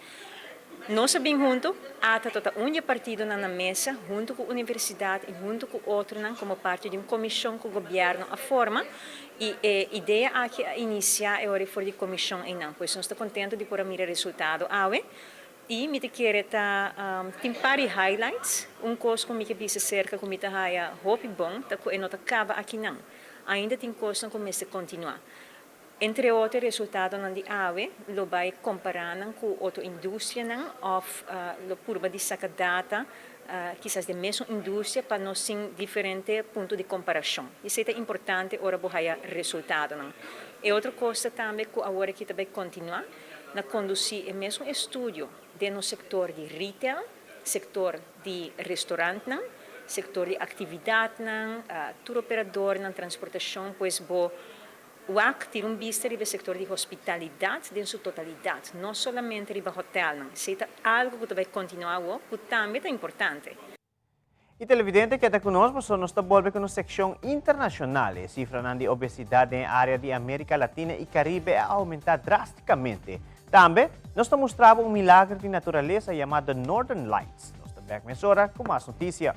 Speaker 9: Nos a bin hunto, ata to ta un di e partidonan na mesa, hunto cu universidad y hunto cu otronan como parti di un comision cu gobierno a forma y e idea aki a inicia e ora for di comision einan. Pues nos ta contento di por a mira resultado awe. I mi ta kere ta tin par di highlights. Un kos ku mi ke bisa serka ku mi ta haya hopi bon ta ku e no ta kaba akinan. Ainda tin kosnan ku mester kontinuá. Entre otro e resultadonan di awe lo bai kompará nan ku otro industrianan òf lo purba di saka data kisas den mesun industria pa nos tin diferente punto di komparashon. Esei ta importante ora bo haya resultadonan. E otro kos ta tambe ku awor aki ta bai kontinuá. na kondusí e mesun estudio den nos sektor di retail, sektor di restorantnan, sektor di aktividatnan, tur operadornan, transportashon, pues bo wak tira un bista riba e sektor di hospitalidat den su totalidat, no solamente riba hotèlnan. Esei ta algu ku ta bai kontinuá awor ku tambe ta importante.
Speaker 1: Y televidente keda cu nos pasobra nos ta bolbe cu nos seccion internacional. E cifranan di obesidad den e area di America Latina y Caribe a aumenta drasticamente. Tambe nos ta mustra bo un milager di naturalesa yama The Northern Lights. Nos ta bek mesora cu mas noticia.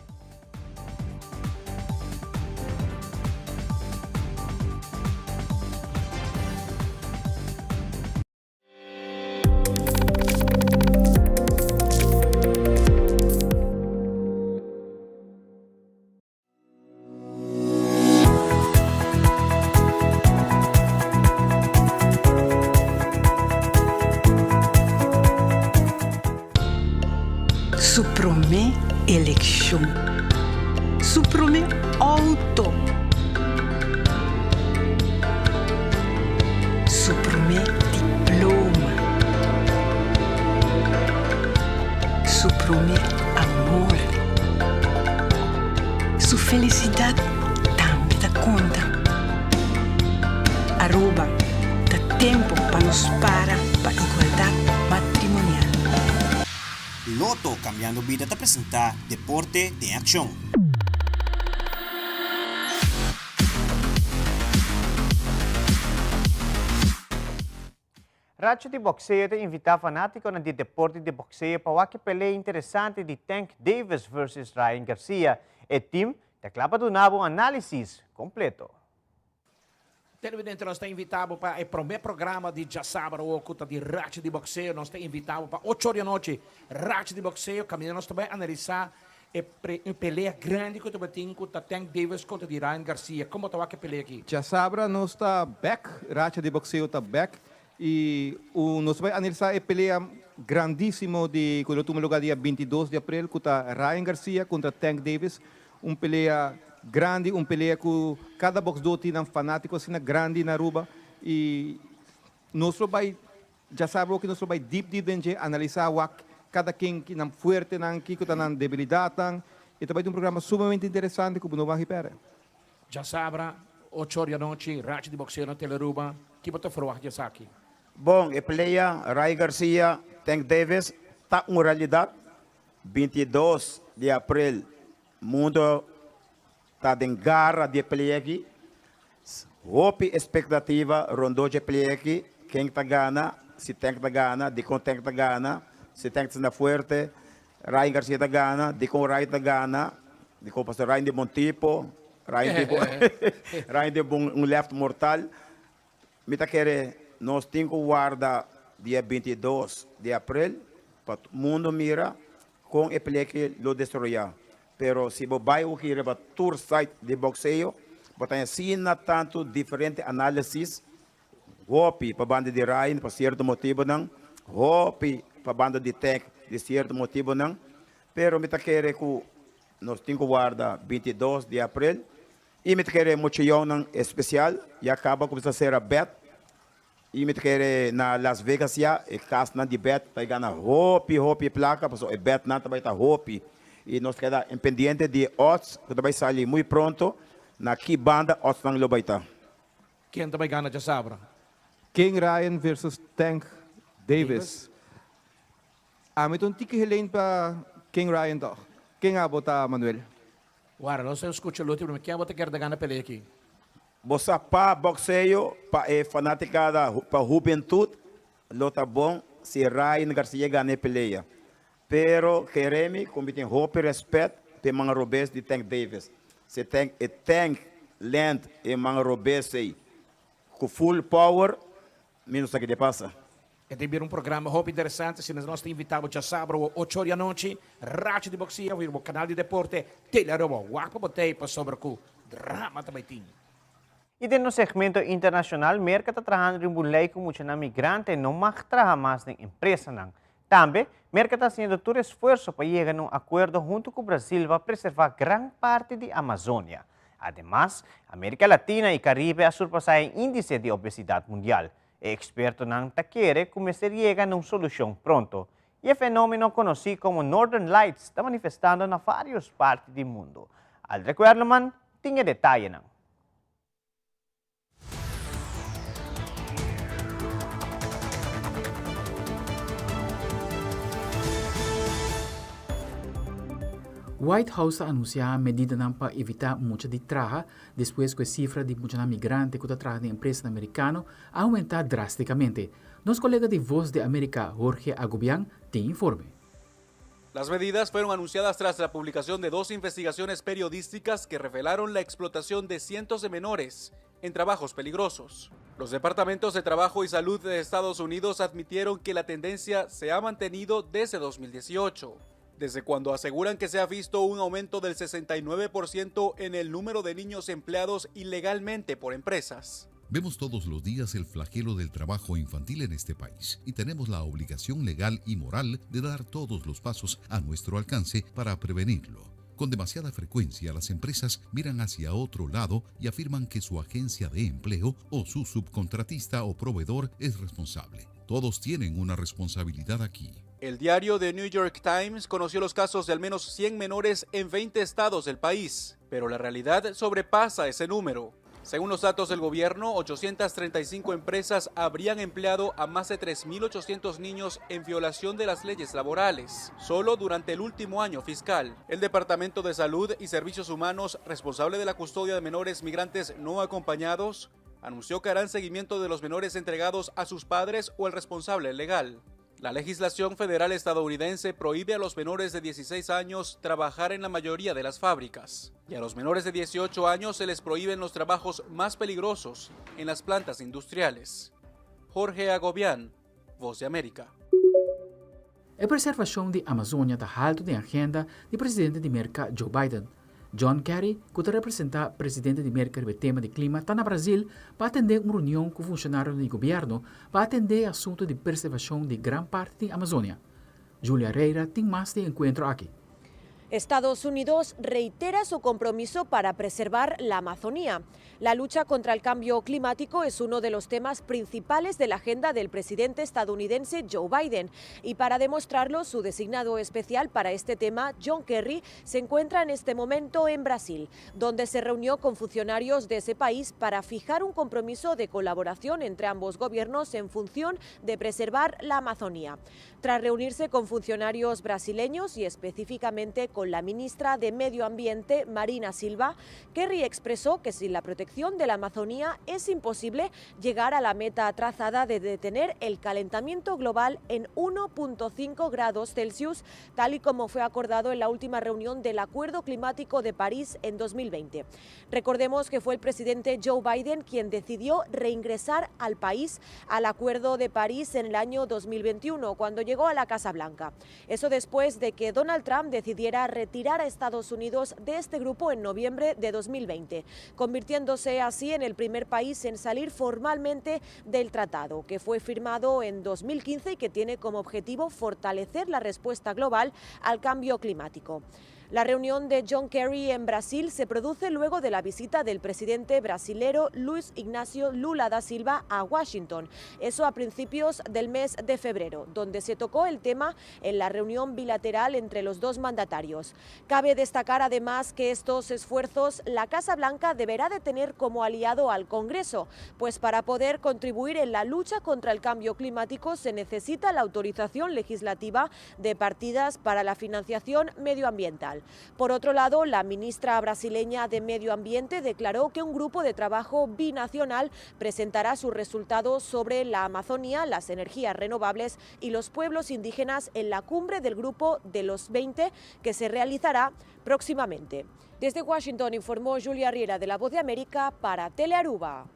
Speaker 11: Su promé elekshon. Su promé outo. Su promé. Su promé amor. Su felicidad tambe ta conta. Aruba, ta tempo pa nos para pa igualdad matrimonial.
Speaker 4: Lotto Cambiando Bida ta presenta Deporte den Accion.
Speaker 1: Racho di Boxeo ta invita fanaticonan di deporte di boxeo pa wak e pelea interesante di Tank Davis versus Ryan Garcia. E team ta cla pa duna bo un analisis completo.
Speaker 12: Televidente nos ta invita bo pa e prome programa di djasabra awo cu ta di Racho di Boxeo. Nos ta invita bo pa ocho or di anochi Racho di Boxeo caminda nos ta bay analisa e pelea grandi cu tabatin cu ta Tank Davis contra di Ryan Garcia. Como ta wak e pelea aki?
Speaker 13: Djasabra nos ta bek, Racha di Boxeo ta bek y nos ta bay analisa e pelea grandisimo di cu lo tuma lugar dia 22 di april cu ta Ryan Garcia contra Tank Davis. Un pelea grandi, un pelea cu cada boxdor tin nan fanatico asina grandi na Aruba y nos lo bay Djasabra oki nos lo bai dip dip den dje, analisá wak kada ken ki nan fuertenan, kiko ta nan debilidatnan. E ta bai ta un programa sumamente interesante ku bo no wak pèrdè.
Speaker 12: Djasabra, ocho or di anochi, Racha di Boxeo na Telearuba. Ki bo ta ferwagt di esaki?
Speaker 14: Bon, e pelea Ray Garcia, Tank Davis ta un realidat. 22 di april mundo ta den gara di e pelea aki. Hopi espektativa rondó dje pelea aki, ken ta gana, si Tank ta gana, dikon Tank ta gana, si Tank ta sinta fuerte, Ryan Garcia ta gana, dikon Ryan ta gana, dikon pasobra Ryan di bon tipo, Ryan di bon Ryan di bon un left mortal. Mi ta kere nos tin ku warda dia 22 di aprel pa mundo mira kon e pelea aki lo desaroyá. Pero si bo bai oki riba tur site di boxeo, bo ta asina tantu diferente análisis, hopi pa banda di Ryan pa sierto motibonan, hopi pa banda di Tank di sierto motibonan, pero mi ta kere ku nos tin ku warda 22 di aprel i mi ta kere mucha yònnan espesial ya kaba kuminsá sera bèt. I mi ta kere na Las Vegas ya, e kasnan di bet ta gana hopi hopi plaka pasobra e betnan ta bai ta hopi. I nos ta keda en pendiente di e odds ku ta bai sali muy pronto na ki banda oddsnan lo bai ta.
Speaker 12: Ken ta bai gana djasabra?
Speaker 13: King Ryan versus Tank Davis. Ami ta un tiki geleend pa King Ryan tog. Ken abo ta Manuel?
Speaker 12: Wara, nos a skucha lo último, ken abo ta kere ta gana pelea aki?
Speaker 14: Bo sa pa boxeo pa e fanaticada pa hubentud lo ta bon si Ryan Garcia gana e pelea. Pero kere mi cu mi tin hopi respet p'e man robes di Tank Davis. Si Tank e Tank land e man robes ey cu full power mi no sa kende pasa.
Speaker 12: E ta bira un programa hopi interesante, asina nos ta invita bo djasabra o ocho or di anochi, Racha di Boxeo riba bo kanal di deporte Telearuba. Wak pa bo tei pasobra ku drama ta bai tin.
Speaker 1: I den nos segmento internashonal, Merka ta trahando riba un lei ku muchanan migrante no mag traha mas den empresanan. Tambe, Merka ta hasiendo tur esfuerso pa yega na un akuerdo huntu ku Brasil pa preservá gran parti di Amazonia. Ademas, Amerika Latina i Karibe a surpasá e índise di obesidat mundial. E ekspertonan ta kere ku mester yega na un solushon pronto. I e fenómeno konosí komo Northern Lights ta manifestando na vários parti di mundu. Aldrich Werleman tin e detayenan.
Speaker 20: White House ta anunsiá medidanan pa evitá mucha di traha despues ku e sifra di muchanan migrante ku ta traha den empresanan merikano a oumentá drástikamente. Nos kolega di Voz de América, Jorge Agobian, tin informe.
Speaker 25: Las medidas fueron anunciadas tras la publicación de dos investigaciones periodísticas que revelaron la explotación de cientos de menores en trabajos peligrosos. Los departamentos de Trabajo y Salud de Estados Unidos admitieron que la tendencia se ha mantenido desde 2018, desde cuando aseguran que se ha visto un aumento del 69% en el número de niños empleados ilegalmente por empresas.
Speaker 26: Vemos todos los días el flagelo del trabajo infantil en este país y tenemos la obligación legal y moral de dar todos los pasos a nuestro alcance para prevenirlo. Con demasiada frecuencia las empresas miran hacia otro lado y afirman que su agencia de empleo o su subcontratista o proveedor es responsable. Todos tienen una responsabilidad aquí.
Speaker 25: El diario The New York Times conoció los casos de al menos 100 menores en 20 estados del país, pero la realidad sobrepasa ese número. Según los datos del gobierno, 835 empresas habrían empleado a más de 3.800 niños en violación de las leyes laborales, solo durante el último año fiscal. El Departamento de Salud y Servicios Humanos, responsable de la custodia de menores migrantes no acompañados, anunció que harán seguimiento de los menores entregados a sus padres o el responsable legal. La legislación federal estadounidense prohíbe a los menores de 16 años trabajar en la mayoría de las fábricas. Y a los menores de 18 años se les prohíben los trabajos más peligrosos en las plantas industriales. Jorge Agobián, Voz de América.
Speaker 20: E preservacion di Amazonia ta halto den agenda di presidente di Merca Joe Biden. John Kerry, cu ta representa presidente di Merca riba e tema di clima, ta na Brasil pa atende un reunion cu funcionarionan di gobierno pa atende e asunto di preservacion di gran parti di Amazonia. Julia Reira tin mas di e encuentro aki.
Speaker 2: Estados Unidos reitera su compromiso para preservar la Amazonía. La lucha contra el cambio climático es uno de los temas principales de la agenda del presidente estadounidense Joe Biden. Y para demostrarlo, su designado especial para este tema, John Kerry, se encuentra en este momento en Brasil, donde se reunió con funcionarios de ese país para fijar un compromiso de colaboración entre ambos gobiernos en función de preservar la Amazonía. Tras reunirse con funcionarios brasileños y específicamente con la ministra de Medio Ambiente, Marina Silva, Kerry expresó que sin la protección de la Amazonía es imposible llegar a la meta trazada de detener el calentamiento global en 1.5 grados Celsius, tal y como fue acordado en la última reunión del Acuerdo Climático de París en 2020. Recordemos que fue el presidente Joe Biden quien decidió reingresar al país al Acuerdo de París en el año 2021, cuando llegó a la Casa Blanca. Eso después de que Donald Trump decidiera retirar a Estados Unidos de este grupo en noviembre de 2020, convirtiéndose así en el primer país en salir formalmente del tratado, que fue firmado en 2015 y que tiene como objetivo fortalecer la respuesta global al cambio climático. La reunión de John Kerry en Brasil se produce luego de la visita del presidente brasilero Luis Ignacio Lula da Silva a Washington, eso a principios del mes de febrero, donde se tocó el tema en la reunión bilateral entre los dos mandatarios. Cabe destacar además que estos esfuerzos la Casa Blanca deberá de tener como aliado al Congreso, pues para poder contribuir en la lucha contra el cambio climático se necesita la autorización legislativa de partidas para la financiación medioambiental. Por otro lado, la ministra brasileña de Medio Ambiente declaró que un grupo de trabajo binacional presentará sus resultados sobre la Amazonía, las energías renovables y los pueblos indígenas en la cumbre del Grupo de los 20 que se realizará próximamente. Desde Washington informó Julia Riera de La Voz de América para Telearuba.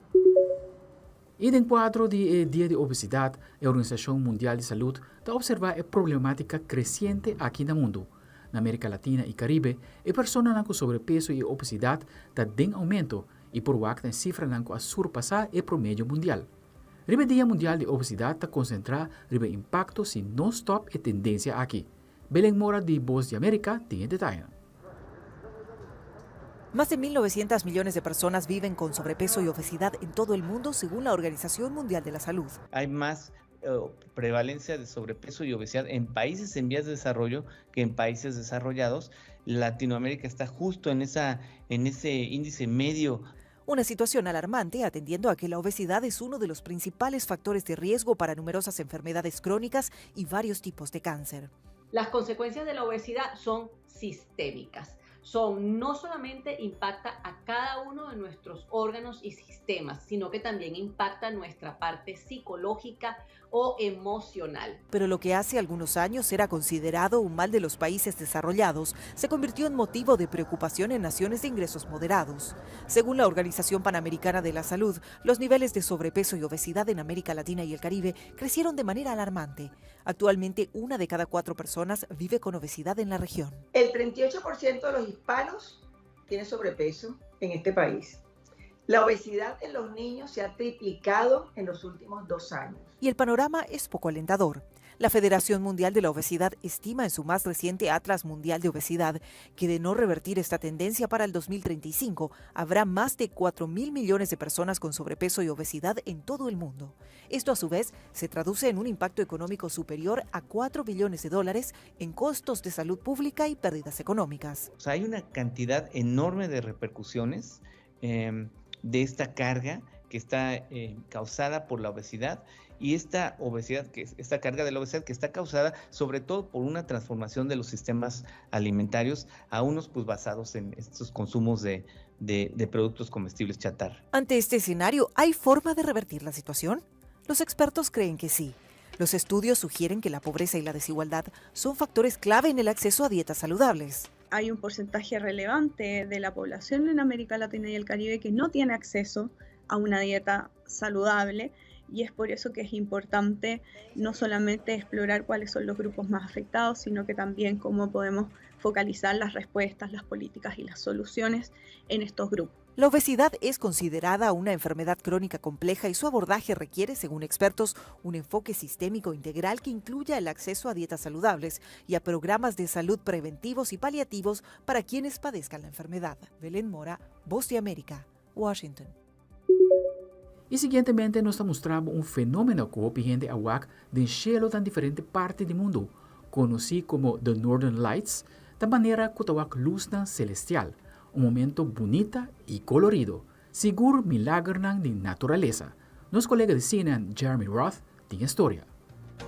Speaker 20: Y den cuadro di e Dia di Obesidad, e Organisacion Mundial di Salud ta observa e problematica creciente aki na mundo. Na America Latina y Caribe, e personanan cu sobrepeso y obesidad ta den aumento y por wak na e cifranan cu a surpasa e promedio mundial. Riba e Dia Mundial di Obesidad ta concentra riba e impacto si no stop e tendencia aki. Belen Mora di Voz di America tin e detayenan.
Speaker 15: Más de 1.900 millones de personas viven con sobrepeso y obesidad en todo el mundo, según la Organización Mundial de la Salud.
Speaker 16: Hay más eh, prevalencia de sobrepeso y obesidad en países en vías de desarrollo que en países desarrollados. Latinoamérica está justo en, esa, en ese índice medio.
Speaker 15: Una situación alarmante atendiendo a que la obesidad es uno de los principales factores de riesgo para numerosas enfermedades crónicas y varios tipos de cáncer.
Speaker 17: Las consecuencias de la obesidad son sistémicas son no solamente impacta a cada uno de nuestros órganos y sistemas, sino que también impacta nuestra parte psicológica o emocional.
Speaker 15: Pero lo que hace algunos años era considerado un mal de los países desarrollados, se convirtió en motivo de preocupación en naciones de ingresos moderados. Según la Organización Panamericana de la Salud, los niveles de sobrepeso y obesidad en América Latina y el Caribe crecieron de manera alarmante. Actualmente, una de cada cuatro personas vive con obesidad en la región.
Speaker 18: El 38% de los hispanos tiene sobrepeso en este país. La obesidad en los niños se ha triplicado en los últimos dos años.
Speaker 15: Y el panorama es poco alentador. La Federación Mundial de la Obesidad estima en su más reciente Atlas Mundial de Obesidad que de no revertir esta tendencia para el 2035 habrá más de 4 mil millones de personas con sobrepeso y obesidad en todo el mundo. Esto a su vez se traduce en un impacto económico superior a 4 billones de dólares en costos de salud pública y pérdidas económicas.
Speaker 16: O sea, hay una cantidad enorme de repercusiones eh, de esta carga que está eh, causada por la obesidad y esta obesidad, que esta carga de la obesidad que está causada sobre todo por una transformación de los sistemas alimentarios a unos pues basados en estos consumos de, de, de productos comestibles chatarra.
Speaker 15: Ante este escenario, ¿hay forma de revertir la situación? Los expertos creen que sí. Los estudios sugieren que la pobreza y la desigualdad son factores clave en el acceso a dietas saludables.
Speaker 3: Hay un porcentaje relevante de la población en América Latina y el Caribe que no tiene acceso a una dieta saludable y es por eso que es importante no solamente explorar cuáles son los grupos más afectados, sino que también cómo podemos focalizar las respuestas, las políticas y las soluciones en estos grupos.
Speaker 15: La obesidad es considerada una enfermedad crónica compleja y su abordaje requiere, según expertos, un enfoque sistémico integral que incluya el acceso a dietas saludables y a programas de salud preventivos y paliativos para quienes padezcan la enfermedad. Belén Mora, Voz de América, Washington.
Speaker 20: I siguientemente nos ta mustra bo un fenómeno ku hopi hende a wak den shelu den diferente parti di mundu, konosí komo The Northern Lights, ta manera ku ta wak lusnan selestial, un momento bunita i kolorido, sigur milagernan di naturalesa. Nos kolega di CNN, Jeremy Roth, tin e storia.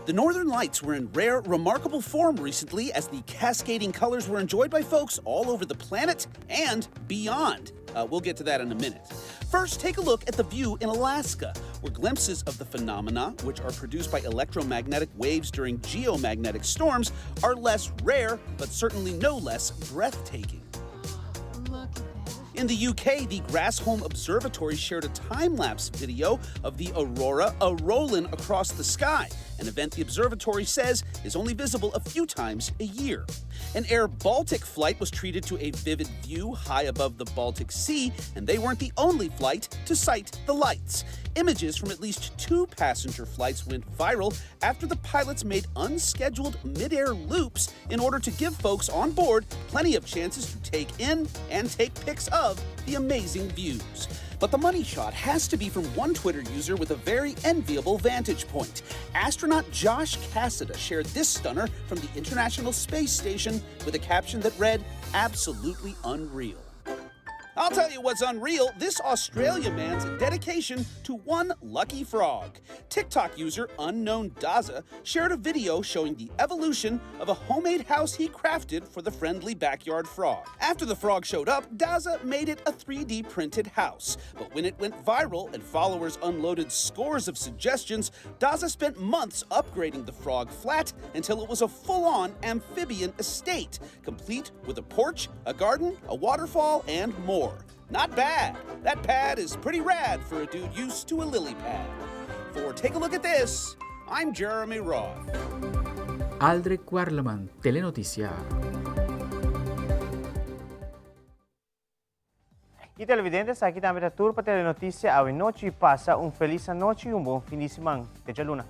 Speaker 19: The Northern Lights were in rare, remarkable form recently as the cascading colors were enjoyed by folks all over the planet and beyond. Uh, we'll get to that in a minute. First, take a look at the view in Alaska, where glimpses of the phenomena, which are produced by electromagnetic waves during geomagnetic storms, are less rare, but certainly no less breathtaking. In the UK, the Grassholm Observatory shared a time lapse video of the aurora a rollin' across the sky, an event the observatory says is only visible a few times a year. An Air Baltic flight was treated to a vivid view high above the Baltic Sea, and they weren't the only flight to sight the lights. Images from at least two passenger flights went viral after the pilots made unscheduled midair loops in order to give folks on board plenty of chances to take in and take pics of the amazing views. But the money shot has to be from one Twitter user with a very enviable vantage point. Astronaut Josh Cassada shared this stunner from the International Space Station with a caption that read, Absolutely unreal. I'll tell you what's unreal this Australia man's dedication to one lucky frog. TikTok user Unknown Daza shared a video showing the evolution of a homemade house he crafted for the friendly backyard frog. After the frog showed up, Daza made it a 3D printed house. But when it went viral and followers unloaded scores of suggestions, Daza spent months upgrading the frog flat until it was a full on amphibian estate, complete with a porch, a garden, a waterfall, and more. Not bad. That pad is pretty rad for a dude used to a lily pad. For Take a Look at This, I'm Jeremy Roth.
Speaker 20: Aldrich Werleman, Telenoticia.
Speaker 1: Y televidente, esaki tambe ta tur pa Telenoticia awe nochi. Pasa un feliz anochi y un bon fin di siman. Te djaluna.